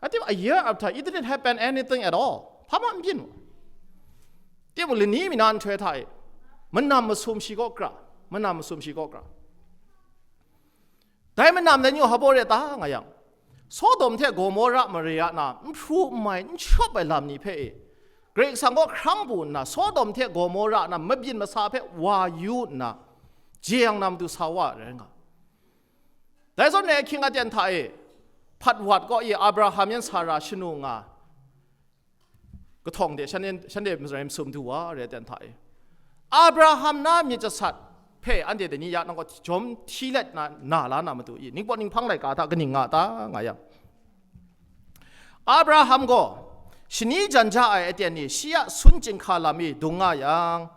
Atim a year after, it didn't happen anything at all. Hpa ma n byin mu. Timung lani mi na nhtoi hta e, manam masum shi kaw kra, manam masum shi kaw kra. Dai manam dai ni gaw hpa baw re ta nga yang, Sodom hte Gomora mare a na n hpru n mai n shawp ai lam ni hpe e, Karai Kasang kaw hkrang bu nna, Sodom hte Gomora na mabyin masa hpe wa yu nna, jeyang na matu sa wa ai rai nga. Dai zawn e ahkying aten hta e, hpat wat kaw e Abraham yan Sara shanu nga, kahtawng de shanhte, shanhte marai masum du wa ai aten hta e, Abraham na myit jasat, hpe anhte dai ni ya nang gaw jawm hti let na, na la na matu i, ningpawt ninghpang laika hta kaning nga ta nga yang, Abraham gaw shani jan ja ai aten ni shi a sun chyinghka lam e dung nga yang,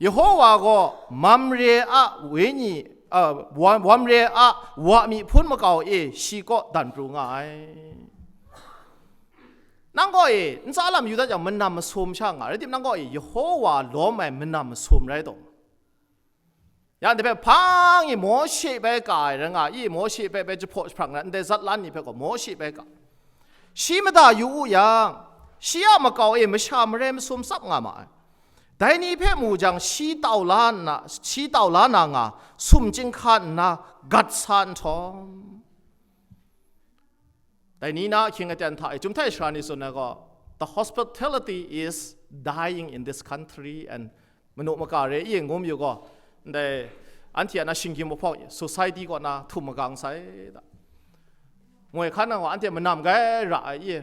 Yehowa gaw Mamre a wenyi, a, Wa-, Mamre a wa mi hpun makau e shi kaw dan pru nga ai. Nang gaw e, ntsa lam yu dat yang, manam masum sha nga, rai tim, nang gaw e, Yehowa lawm ai manam masum rai taw. Yang dai hpe hpang e Mawshe bai ka ai rai nga i, Mawshe bai bai jahpaw jahprang rai, ndai zatlan ni hpe gaw Mawshe bai ka. Shi mada yu u yang, shi a makau e masha marai masum tsap nga ma ai. Dai ni hpe mu jang, shi tau la nna, shi tau la na nga, sum chyinghka nna gat sa nhtawm, dai ni na ahkying aten hta e, Chyum htai sara ni tsun ai gaw, "The hospitality is dying in this country," and manu maka re i ngu mayu gaw, ndai anhte a na shinggyim mahpawk, society kaw na htum magang sai da. Moi hkan na gaw anhte manam gai ra ai i.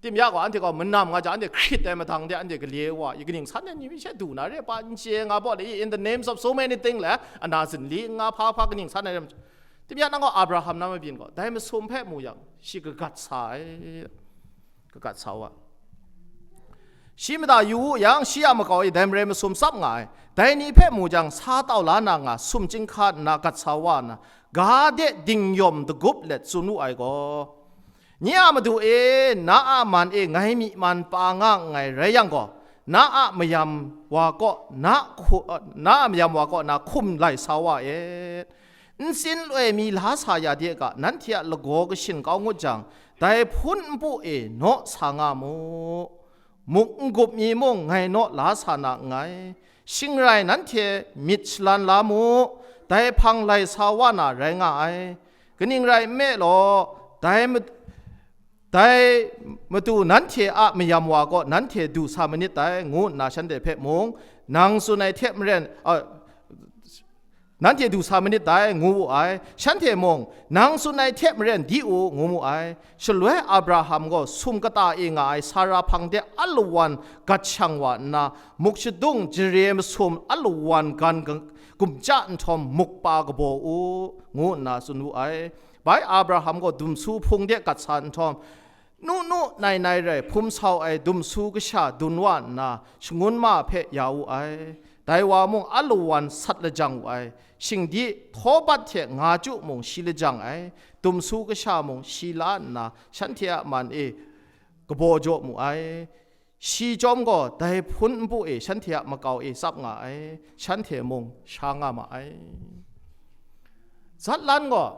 Tim ya gaw anhte gaw manam nga jang, anhte hkrit ai madang de, anhte gale wa i, kaning san ai ni mi she du na re, pa n chye nga baw le i, in the names of so many things le, ana zinli nga hpa hpa kaning san ai re. Tim ya nang gaw Abraham na mabyin gaw, dai masum hpe mu yang, shi kagat sa ai, kagat sa wa. Shi mada yu u yang, shi a makau e dai marai masum tsap nga ai. Dai ni hpe mu jang, sa tau la na nga, sum chyinghka nna gat sa wa nna, ga de dingyawm dagup let tsun wu ai gaw, "Nye a Madu e, na a man e ngai myi man pa nga nngai rai yang gaw, na a mayam wa kaw na hku-, na a mayam wa kaw na hkum lai sa wa et. Ntsin loi mi la sa ya de ga, nanhte a lagaw kashin kau ngut jang, dai hpun npu e naw sa nga mu. Muk n-gup mi mung ngai naw la sa na nngai. Shing rai nanhte myit shalan la mu, dai hpang lai sa wa na rai nga ai. Kaning rai nme law, dai ma-, dai matu nanhte a mayam wa kaw nanhte du sa manit dai," ngu nna shanhte hpe mung, nang tsun ai hte maren, a, nanhte du sa manit dai, ngu wu ai. Shanhte mung, "Nang tsun ai hte maren di u," ngu mu ai. Shaloi Abraham gaw sum kata e nga ai Sara hpang de alawan gat shang wa nna, muk shadung jare masum alawan gan gumja nhtawm, muk pa kabaw u, ngu nna tsun wu ai. Bai Abraham gaw dumsu hpung de gat sa nhtawm, nu nu nai nai rai hpum sau ai dumsu kasha dun wa nna, shangun ma hpe ya wu ai. Dai wa mung alawan sat lajang wu ai. Shingdi, htawbat hte nga chyu mung shi lajang ai. Dumsu kasha mung shi la nna, shanhte a man e kabaw jaw mu ai. Shi chyawm gaw dai hpun npu e shanhte a makau e tsap nga ai. Shanhte mung sha nga ma ai. Zatlan gaw,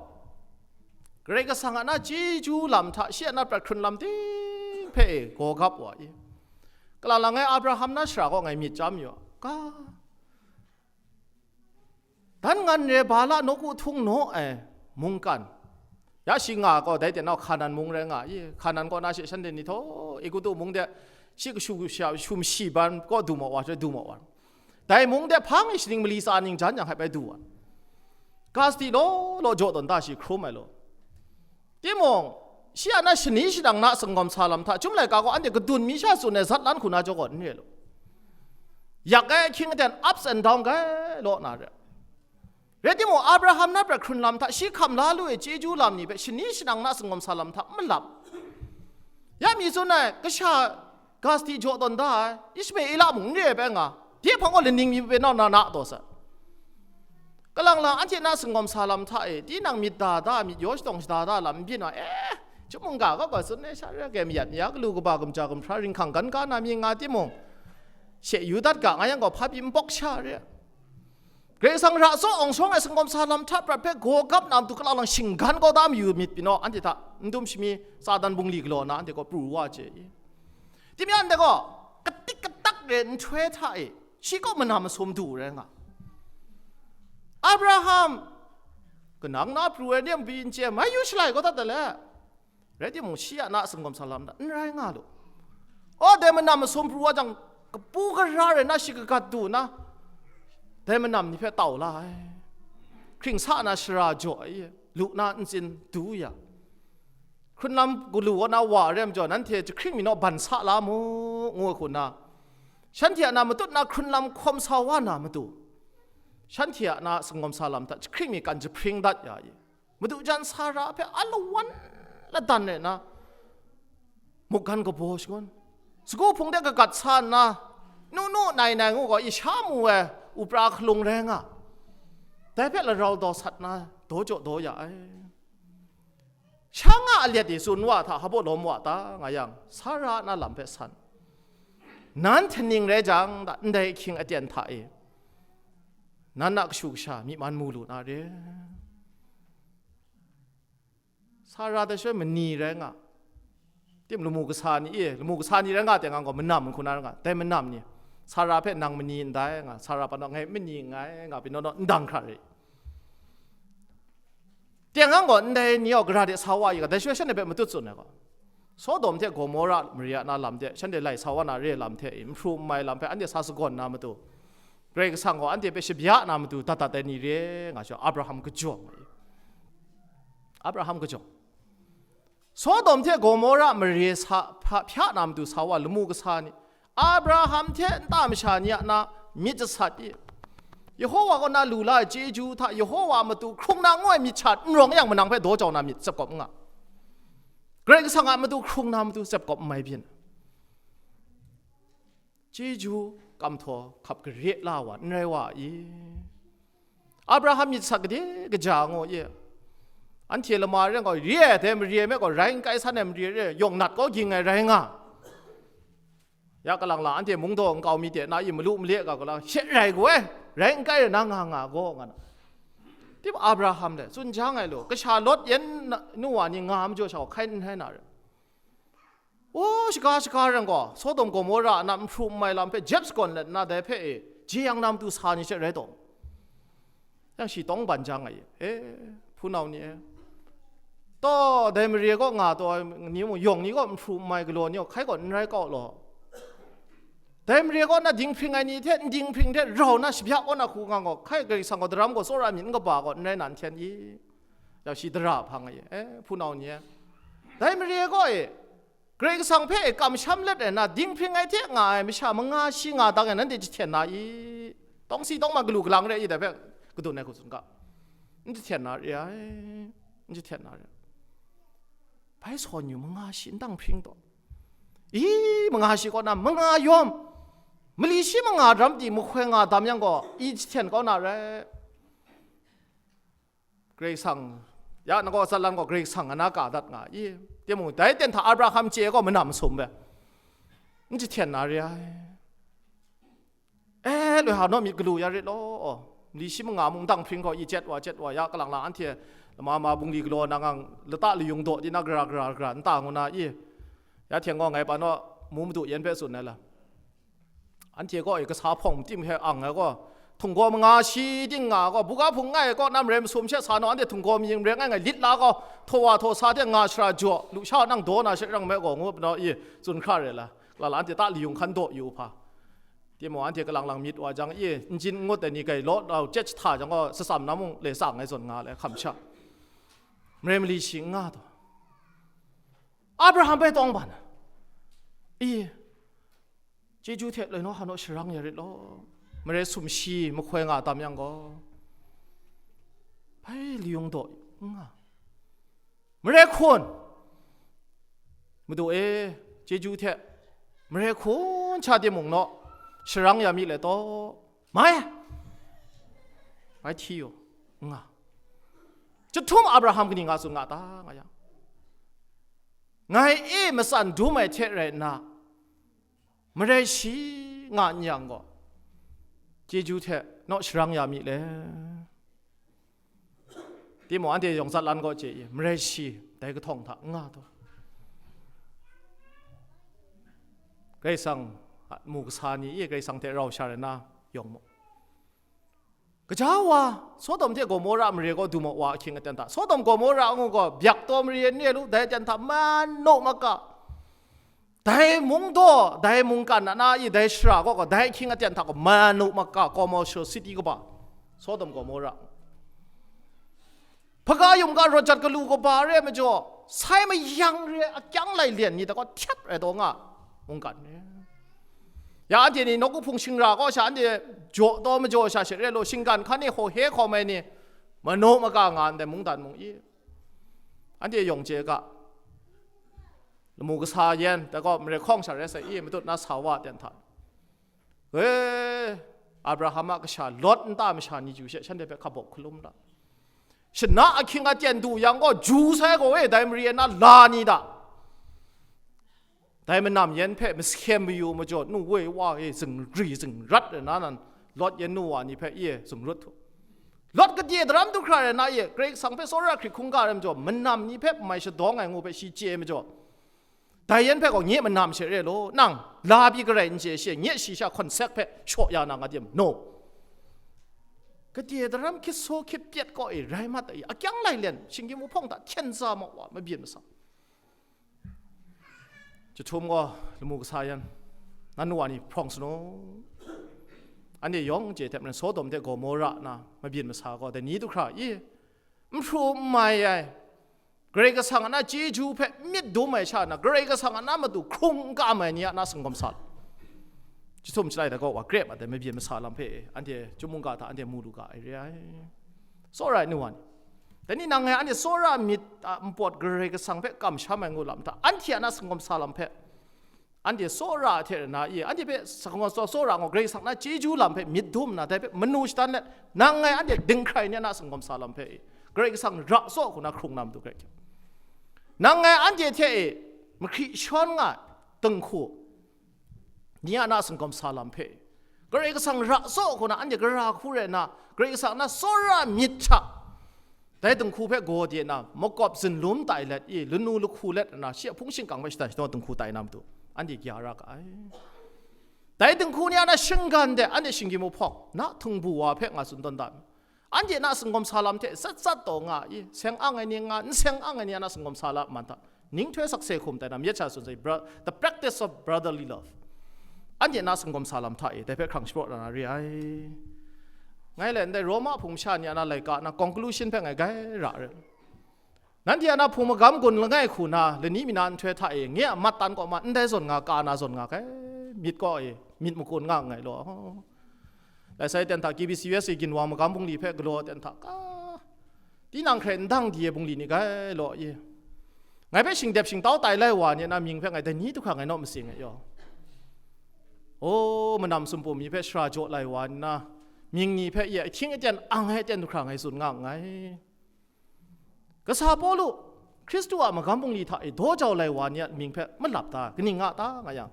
Karai Kasang a na chyeju lam hta shi a na prat hkrun lam ting hpe e gaw gap wa i. Kalang lang ai Abraham na shara gaw ngai myit chyam yu a, ka, dan ngan re ba la nawku htung naw ai mungkan. Ya shi nga gaw dai ten nau Hkanan mung rai nga i, Hkanan kaw na she shanhte ni htaw Egutu mung de shi kashu kasha, shu mashi ban kaw du ma wa, du ma wa. Dai mung de hpang e shaning mali tsa ning jan yang hkai bai du wa. Gasti law law jaw tawn ta shi hkrum ai law. Timung, shi a na shani shadang na sangawm sa lam hta, Chyum laika gaw anhte kadun mi sha tsun ai zatlan hku na jaw gaw n re law. Yak ai ahkying aten ups and down gai law na re. Rai timung, Abraham na prat hkrun lam hta, shi hkam la lu ai chyeju lam ni hpe shani shadang na sangawm sa lam hta n malap. Ya mi tsun ai, kasha Gasti jaw tawn da ai, Ishmaela mung n re ai bai nga, dai hpang gaw laning mi hpe nau na na taw sa. Kalang lang anhte na sangawm sa lam hta e, tinang myit da da, myit yaw shadawng shada da lam n byin wa, eh, Chyum mungga gaw gaw tsun ai sha re ai, mayat mi a galu kaba, gamja gumhpraw, ringhkang gan ga na mi nga timung, she yu dat ga nga yang gaw, hpa pyi n pawk sha re. Karai Kasang ra tsaw awng shawng ai sangawm sa lam hta prat hpe gaw gap na matu, kalang lang shinggan kau da mayu myit pyi naw, anhte hta n dum shami, Satan bungli galaw na anhte gaw pru wa chye i. Timung anhte gaw katik katak re nhtoi hta e, shi kaw manam masum du rai nga. Abraham, kanang na pru ai ni a mabyin chye, mai yu shalai kau dat da le. Rai timung, shi a na sangawm sa lam hta n rai nga lu. O, dai manam masum pru wa jang, kapu gara rai na shi kagat du na, dai manam ni hpe tau la ai. Hkring sa na shara jaw ai, lu na ntsin du ya. Hkrunlam galu wa na wa re majaw, nanhte jahkring mi naw ban sa la mu, ngu ai hku na, shanhte a na matut na hkrunlam hkawm sa wa na matu, shanhte a na sanggawm sa lam hta jahkring mi kan jahpring dat ya i. Madu jan Sara hpe alawan ladan rai nna, muk gan kabaw shangun, sagu hpung de kagat sa nna, nu nu nai nai ngu gaw, i sha mu ai upra hkalung rai nga, dai hpe larau daw sat nna, daw jaw daw ya ai. Sha nga a let e tsun wa hta hpa lawm wa ta nga yang, Sara a na lam hpe san, nan htaning rai jang, ndai ahkying aten hta e nan a kashu kasha myi man mu lu na re. Sara dai shaloi mani rai nga, tim lamu kasa ni e, lamu kasa ni rai nga teng ang gaw manam n hku na rai nga, dai manam ni, Sara hpe nang mani ndai nga, Sara pa naw ngai mani nngai nga, pyi naw naw ndang hkra re. Teng ang gaw ndai ni gaw gara de sa wa i ga, dai shaloi shanhte hpe matut tsun ai gaw, Sodom hte Gomora mare a na lam de shanhte lai sa wa na re lam hte i, nhpru nmai lam hpe anhte sa sagawn na matu, Karai Kasang gaw anhte hpe shabya na matu dat dat ai ni re nga sha, Abraham kajawng ai. Abraham kajawng. Sodom hte Gomora mare sa hpa hpya na matu sa wa lamu kasa ni, Abraham hte nta masha ni a na myit jasat i, Yehowa kaw na lu la ai chyeju hta Yehowa a matu hkrung na ngu ai myit sha n rawng yang, manang hpe daw jau na myit tsep kawp n nga. Karai Kasang a matu hkrung na matu tsep kawp n mai byin. Chyeju kamhtaw hkap gare la wa n rai wa i? Abraham myit sat gade kaja ngu i? Anhte lama ren gaw, re ai dai mare me gaw rai n kai san ai mare re, yawng nat kaw ging ai rai nga. Ya kalang la anhte mungdaw nkau mi de na i malu male ga gaw la, she rai gu ai, rai n kai rai na nga nga gaw, nga na. Tim Abraham le tsun jang ai lu, kasha Lot yan na-, nu wa ni nga majaw sha gaw hkai n rai na re. O, shaga shaga ren gaw, Sodom Gomora a na nhpru nmai lam hpe jep shakawn let nna, dai hpe e jeyang na matu sa ni she rai taw, yang shi tawng ban jang ai, e, hpunau ni e, taw, dai mare kaw nga taw ai ni mung, yawng ni kaw nhpru nmai galaw ni kaw hkai gaw n rai kau law. Dai mare kaw na dinghpring ai ni hte n dinghpring hte rau na shabya kaw na hku nga gaw, hkai Karai Kasang gaw daram gaw tsawra myit n kaba gaw n rai na n hten i? Yang shi dara hpang ai, e, hpunau ni e, dai mare kaw e, Karai Kasang hpe kamsham let ai na, dinghpring ai hte nga ai masha manga shi nga dang e, nanhte jahten na i? Tawng si tawng ma galu galang re i, dai hpe kadun ai hku tsun ga, n jahten na re ai, n jahten na re ai. Bai sawn yu, manga shi n dang hpring taw. I, manga shi kaw na manga yawm, mali shi manga ram ti mahkoi nga dam yang gaw, i jahten kau na re ai. Karai Kasang, ya, nang gaw zatlan gaw Karai Kasang nga na ka dat nga i? Timung, dai ten hta Abraham chye gaw manam masum be, n jahten na re ai. E, loi ha naw myit galu ya rit law, mali shi manga mung dang hpring gaw i, jet wa, jet wa, ya, kalang lang anhte lama ma bungli galaw na ngang, lata layung daw di na, gara, gara, gara, nta ngu na i? Ya hte gaw ngai pa naw mu madu yan hpe tsun ai la. Anhte gaw i kasa hpawng tim hpe ang ai gaw, htinggaw manga shi ting nga gaw, buga hpung ngai kaw na marai masum she sa naw, anhte htinggaw mi marai ngai ngai lit la gaw, htaw wa htaw sa hte nga shara jaw, lusha nang daw na she rang me gaw, ngu pyi naw i tsun hkra re la, la la anhte ta layung hkan daw yu hpa. Timung, anhte kalang lang myit wa jang i, n jin n ngut ai ni gai law lau, chye jahta jang gaw, shatsam na mung le tsang ai zawn nga le, hkam sha. Marai mali shi n nga taw. Abraham bai tawng ban ai. I, chyeju hte loi naw ha naw sharang ya rit law. Marai sumshi mahkoi nga tam yang gaw, bai layung daw n nga. Marai hkun, Madu e, chyeju hte marai hkun sha timung naw sharang ya mi le taw, mai, mai hti yu, n nga. Chyahtum Abraham kaning nga tsun nga ta, nga yang, ngai e matsan dum ai hte rai nna, marai shi nga n yang gaw, chyeju hte naw sharang ya mi le. Timung, anhte yawng zatlan gaw chye i, marai shi dai kahtawng hta n nga taw. Karai Kasang a mu kasa ni i, Karai Kasang hte rau sha rai na yawng mu. Gaja wa, Sodom hte Gomora mare gaw dum wa ahkying aten hta, Sodom Gomora ngu gaw byak taw mare n re lu, dai aten hta manu maka, dai mungdaw, dai mungkan a na i, dai shara gaw, gaw, dai ahkying aten hta gaw, manu maka, commercial city kaba, Sodom Gomora. Hpaga yum ga rawt jat galu kaba re ai majaw, sai mayang re ai akyang lai lyen ni hta gaw, htyap rai taw nga, mungkan re. Ya anhte ni nawku hpung shingra kaw sha anhte jaw taw majaw sha she re law, shinggan hkan e hkaw he hkawm ai ni, manu maka nga ndai mungdan mung i, anhte yawng chye ga, lamu kasa yan, dai gaw mare hkawng sha rai sai i, matut na sa wa ten hta, e, Abraham a kasha Lot nta masha ni chyu she shanhte hpe hkabawk hkalum da. Shana ahkying aten du yang gaw, ju sai gaw e, dai mari e na la ni da. Dai manam yan hpe masem mayu majaw, nu woi wa e, zingri zingrat ai na nan, Lot yan nu wa ni hpe ye zungrut htu. Lot kadye daram du hkra rai na ye, Karai Kasang hpe tsawra hkrit hkungga rai majaw, manam ni hpe mai shadawng ai ngu hpe shi chye majaw, dai yan hpe gaw nye manam she re law, nang la pyi garai n chye she, nye shi sha hkawn sek hpe shaw ya na nga dim? No. Kadye daram hkyit saw hkyit pyet kaw e rai mat ai, akyang lai len, shinggyim wuhpawng hta hkyen za ma wa, mabyin masa. Jahtum gaw lamu kasa yan, nan wa ni hprawng sanu. Anhte yawng chye hte maren Sodom hte Gomora na mabyin masa gaw dai ni du hkra i, n hpru n mai ai, Karai Kasang a na chyeju hpe myit dum ai sha na, Karai Kasang a na matu hkrung n kam ai ni a na singawm sa lam. Jahtum shalai da gaw wa grep a dai mabyin masa lam hpe anhte chyum mungga hta anhte mu lu ga ai re ai. Tsawra ai nu wa ni, dai ni nang ngai anhte tsawra myit a npawt Karai Kasang hpe kamsham ai ngu lam hta, anhte a na singawm sa lam hpe, anhte tsawra hte rana i, anhte hpe singawm sa tsawra ngu, Karai Kasang na chyeju lam hpe myit dum nna, dai hpe manu shadan let, nang ngai anhte dinghkrai ni a na singawm sa lam hpe i, Karai Kasang ra tsaw hku na hkrung na matu hkrai hkyak. Nang ngai anhte hte e mahkri shawn nga ai dinghku ni a na singawm sa lam hpe, Karai Kasang ra tsaw hku na anhte gara hku rai nna, Karai Kasang na tsawra myit hta dai dinghku hpe gaw de nna, makawp zinlum tai let i, lanu lahku let nna, shi a hpung shingkang hpe shada shadaw dinghku tai na matu, anhte gya ra ga ai. Dai dinghku ni a na shinggan de, anhte shinggyim wuhpawng, na htingbu wa hpe nga tsun tawn da mi? Anhte na singawm sa lam hte zat zat taw nga i, seng ang ai ni nga, n seng ang ai ni a na singawm sa lam man hta, ninghtoi sakse hkum tai na, myit sha tsun sai, bro-, the practice of brotherly love. Anhte na singawm sa lam hta e, dai hpe hkrang shapraw na na re ai. Ngai le ndai Roma hpung masha ni a na laika na conclusion hpe ngai gai ra re. Nanhte a na hpung magam gun langai hku na, lani mi na nhtoi hta e, nye a mat tan kaw ma, ndai zawn nga, ka na zawn nga kai, myit kaw e, myit makun nga nngai law. Lai sai ten hta K B C U S A Ginwang magam bungli hpe galaw ten hta ka, tinang hkrai ndang di ai bungli ni gai law i. Ngai hpe shingdep shingtau tai lai wa ni a na mying hpe ngai dai ni du hkra ngai naw matsing ai yaw. O, manam sumpum mi hpe shara jaw lai wa nna, mying ni hpe i ahkying aten ang ai aten du hkra ngai tsun nga nngai. Kasa Pawlu, Hkristu a magam bungli hta e daw jau lai wa ni a mying hpe malap ta, kaning nga ta nga yang,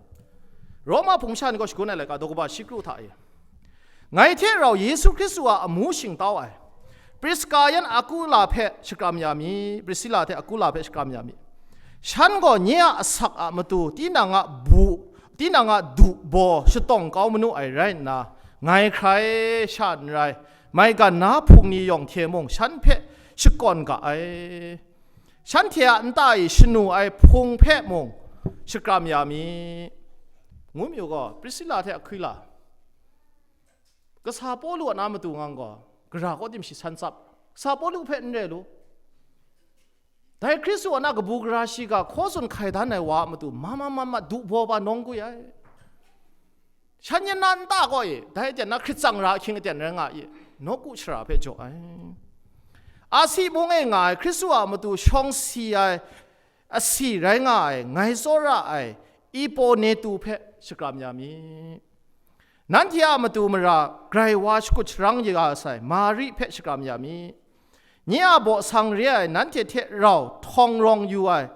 Roma hpung masha ni gaw shagun ai laika daw kaba shi kru hta e, ngai hte rau Yesu Hkristu a amu shingtau ai Priska yan Akula hpe shakram ya mi, Prisila hte Akula hpe shakram ya mi. Shan gaw nye a asak a matu tinang a bu, tinang a du baw shatawng kau manu ai rai nna, ngai hkrai sha n rai, maigan na hpung ni yawng hte mung shan hpe shakawn ga ai. Shanhte a nta e shanu ai hpung hpe mung shakram ya mi, ngu mi u gaw, Prisila hte Akwila, kasa Pawlu a na matu ngang gaw, gara kaw tim shi san tsap, kasa Pawlu hpe n re lu. Dai Hkristu a na kabu gara shiga hkaw tsun hkai dan ai wa a matu, ma ma ma ma du baw ba nawng gwi ai. Shan yan na nta kaw e, dai aten na hkrit tsang ra ahkying aten rai nga i, nawku shara hpe jaw ai. Asi mung e nga ai Hkristu a matu shawng si ai asi rai nga ai, ngai tsawra ai Eponetu hpe shakram ya mi. Nanhte a matu mara grai wa shakut sharang ya sai Mari hpe shakram ya mi. Nye a baw sang re ai nanhte hte rau htawng rawng yu ai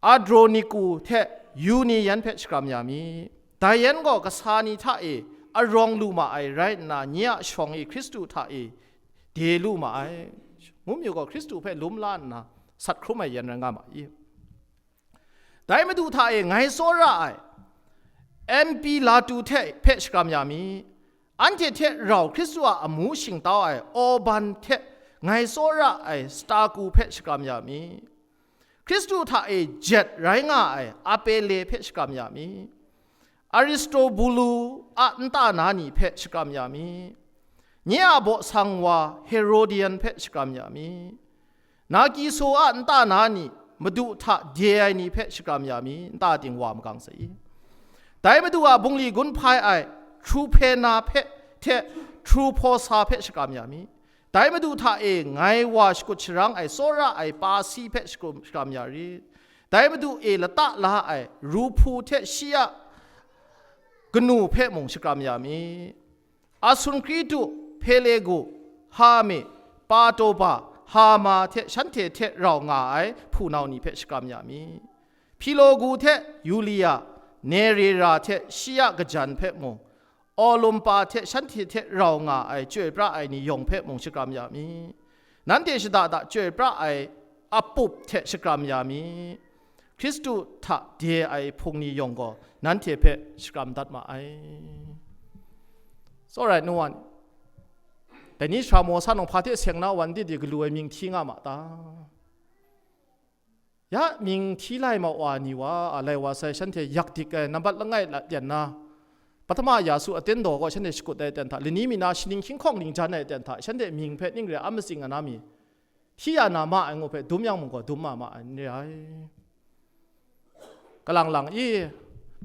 Adroniku hte Yuni yan hpe shakram ya mi. Dai yan gaw kasa ni hta e arawng lu ma ai rai nna, nye a shawng e Hkristu hta e de lu ma ai. Ngu mi u gaw, Hkristu hpe lum la nna sat hkrum ai yan rai nga ma i? Dai Madu hta e ngai tsawra ai Ampi-latu hte hpe shakram ya mi. Anhte hte rau Hkristu a amu shingtau ai Orban hte ngai tsawra ai Staku hpe shakram ya mi. Hkristu hta e jet rai nga ai Apele hpe shakram ya mi. Aristobulu a nta na ni hpe shakram ya mi. Nye a baw sang wa Herodian hpe shakram ya mi. Narkiso a nta na ni, Madu hta de ai ni hpe shakram ya mi, nta ting wa magang sai i? Dai Madu a bungli gun hpai ai hkru hpe na hpe hte hkru hpaw sa hpe shakram ya mi. Dai Madu hta e ngai wa shakut sharang ai tsawra ai pa si hpe shakram, shakram ya rit. Dai Madu e lata la ai ru hpu hte shi a kanu hpe mung shakram ya mi. Asunkritu, Pelegu, Hame, Patoba, Hama hte shanhte hte rau nga ai hpunau ni hpe shakram ya mi. Pilogu hte Yulia, Nerera hte shi a kajan hpe mung, Olumpa hte shanhte hte rau nga ai chyoi pra ai ni yawng hpe mung shakram ya mi. Nanhte shada da chyoi pra ai apup hte shakram ya mi. Hkristu hta de ai hpung ni yawng gaw nanhte hpe shakram dat ma ai. Tsawra ai nu wa ni, dai ni sara maw sa nang hpa hte seng na wan di di galu ai mying hti nga ma ta? Ya mying hti lai ma wa ni wa, a lai wa sai, shanhte yak dik ai, nambat langai la ten na, Patama Yasu a ten daw gaw shanhte shakut ai ten hta, lani mi na shaning hkying hkawng ning jan ai ten hta, shanhte mying hpe ning re a matsing a na mi, hti ya na ma ai ngu hpe dum yang mung gaw dum ma ma ai n re ai. Kalang lang i,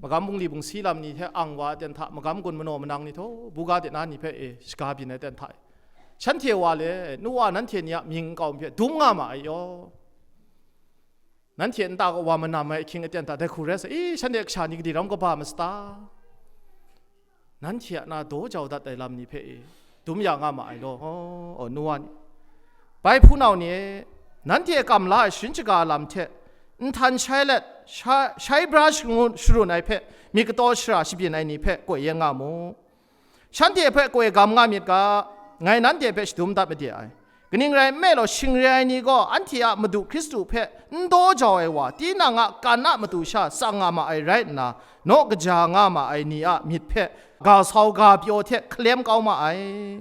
magam bungli bungsi lam ni hte ang wa ai ten hta, magam gun manaw manang ni htaw, buga de na ni hpe e shaga byin ai ten hta, shanhte wa le, nu wa nanhte ni a mying nkau hpe dum nga ma ai yaw. Nanhte nta kaw wa manam ai ahkying aten hta dai hku rai sa, i, shanhte kasha ni gadi ram kaba masa ta? Nanhte a na daw jau dat ai lam ni hpe e, dum ya nga ma ai law, o, o, nu wa ni. Bai hpunau ni e, nanhte kam la ai sharin shaga lam hte, nhtan shai let, sha-, shai bra shangun, sharun ai hpe, myit kataw shara shabyin ai ni hpe koi yen nga mu. Shanhte hpe koi gam nga myit ga, ngai nanhte hpe shadum dat made ai. Kaning rai nme law, shing re ai ni gaw anhte a Madu Hkristu hpe n daw jau ai wa, tinang a kan a matu sha tsang nga ma ai rai nna, naw kaja nga ma ai ni a myit hpe ga sau ga pyaw hte hkalem kau ma ai.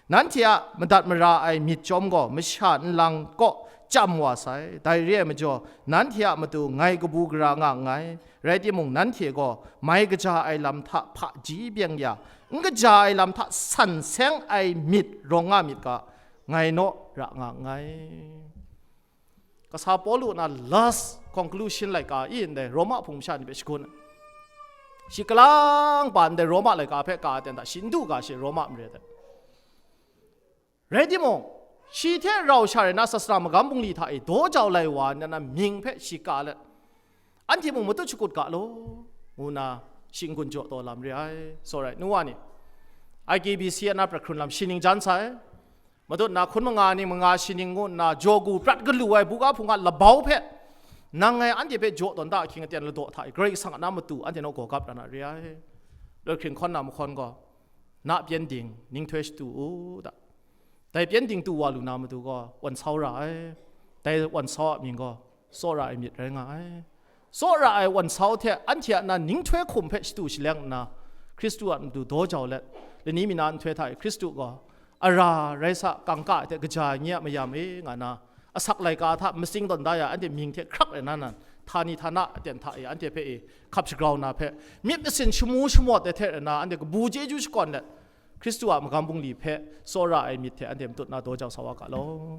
Nanhte a madat mara ai myit chyawm gaw masha nlang kaw chyam wa sai. Dai re ai majaw, nanhte a matu ngai kabu gara nga nngai. Rai timung, nanhte gaw mai kaja ai lam hta hpaji byeng ya, n kaja ai lam hta san seng ai myit rawng nga myit ga, ngai naw ra nga nngai. Kasa Pawlu na last conclusion laika i ndai Roma hpung masha ni hpe shagun ai. Shi kalang pa ndai Roma laika hpe ka ai ten hta, shi n du ga shi Roma mare ai. Rai timung, shi hte rau sha rai na sasana magam bungli hta e daw jau lai wa nna mying hpe shi ka let, anhte mung matut shakut ga law, ngu nna shi n-gun jaw taw lam re ai. Tsawra ai nu wa ni, I K B C na prat hkrun lam shi ning jan sai. Matut na hkun manga ning manga shi ning ngu nna jaw gu prat galu ai buga hpung a labau hpe, nang ngai anhte hpe jaw tawn da ahkying aten ladaw hta e, Karai Kasang a na matu anhte naw gaw gap ra na re ai. Loi hkring hkawn na mahkawn gaw, na pyengdin, ninghtoi shatu u da. Dai pyengdin tu wa lu na matu gaw, wan sau ra ai. Dai wan sau a mying gaw, tsawra ai myit rai nga ai. Tsawra ai wan sau hte anhte a na ninghtoi hkum hpe shatu shaleng nna, Hkristu a matu daw jau let, lani mi na nhtoi hta e Hkristu gaw, ara rai sa, kangka hte kaja ai nye a mayam e, nga na, asak laika hta matsing tawn da ya, anhte mying hte hkrak rai na nan, htani htana aten hta e anhte hpe e hkap shagrau na hpe, myit masin shamu shamawt ai hte rai na, anhte kabu chyeju shakawn let, Hkristu a magam bungli hpe tsawra ai myit hte anhte matut na daw jau sa wa ga law.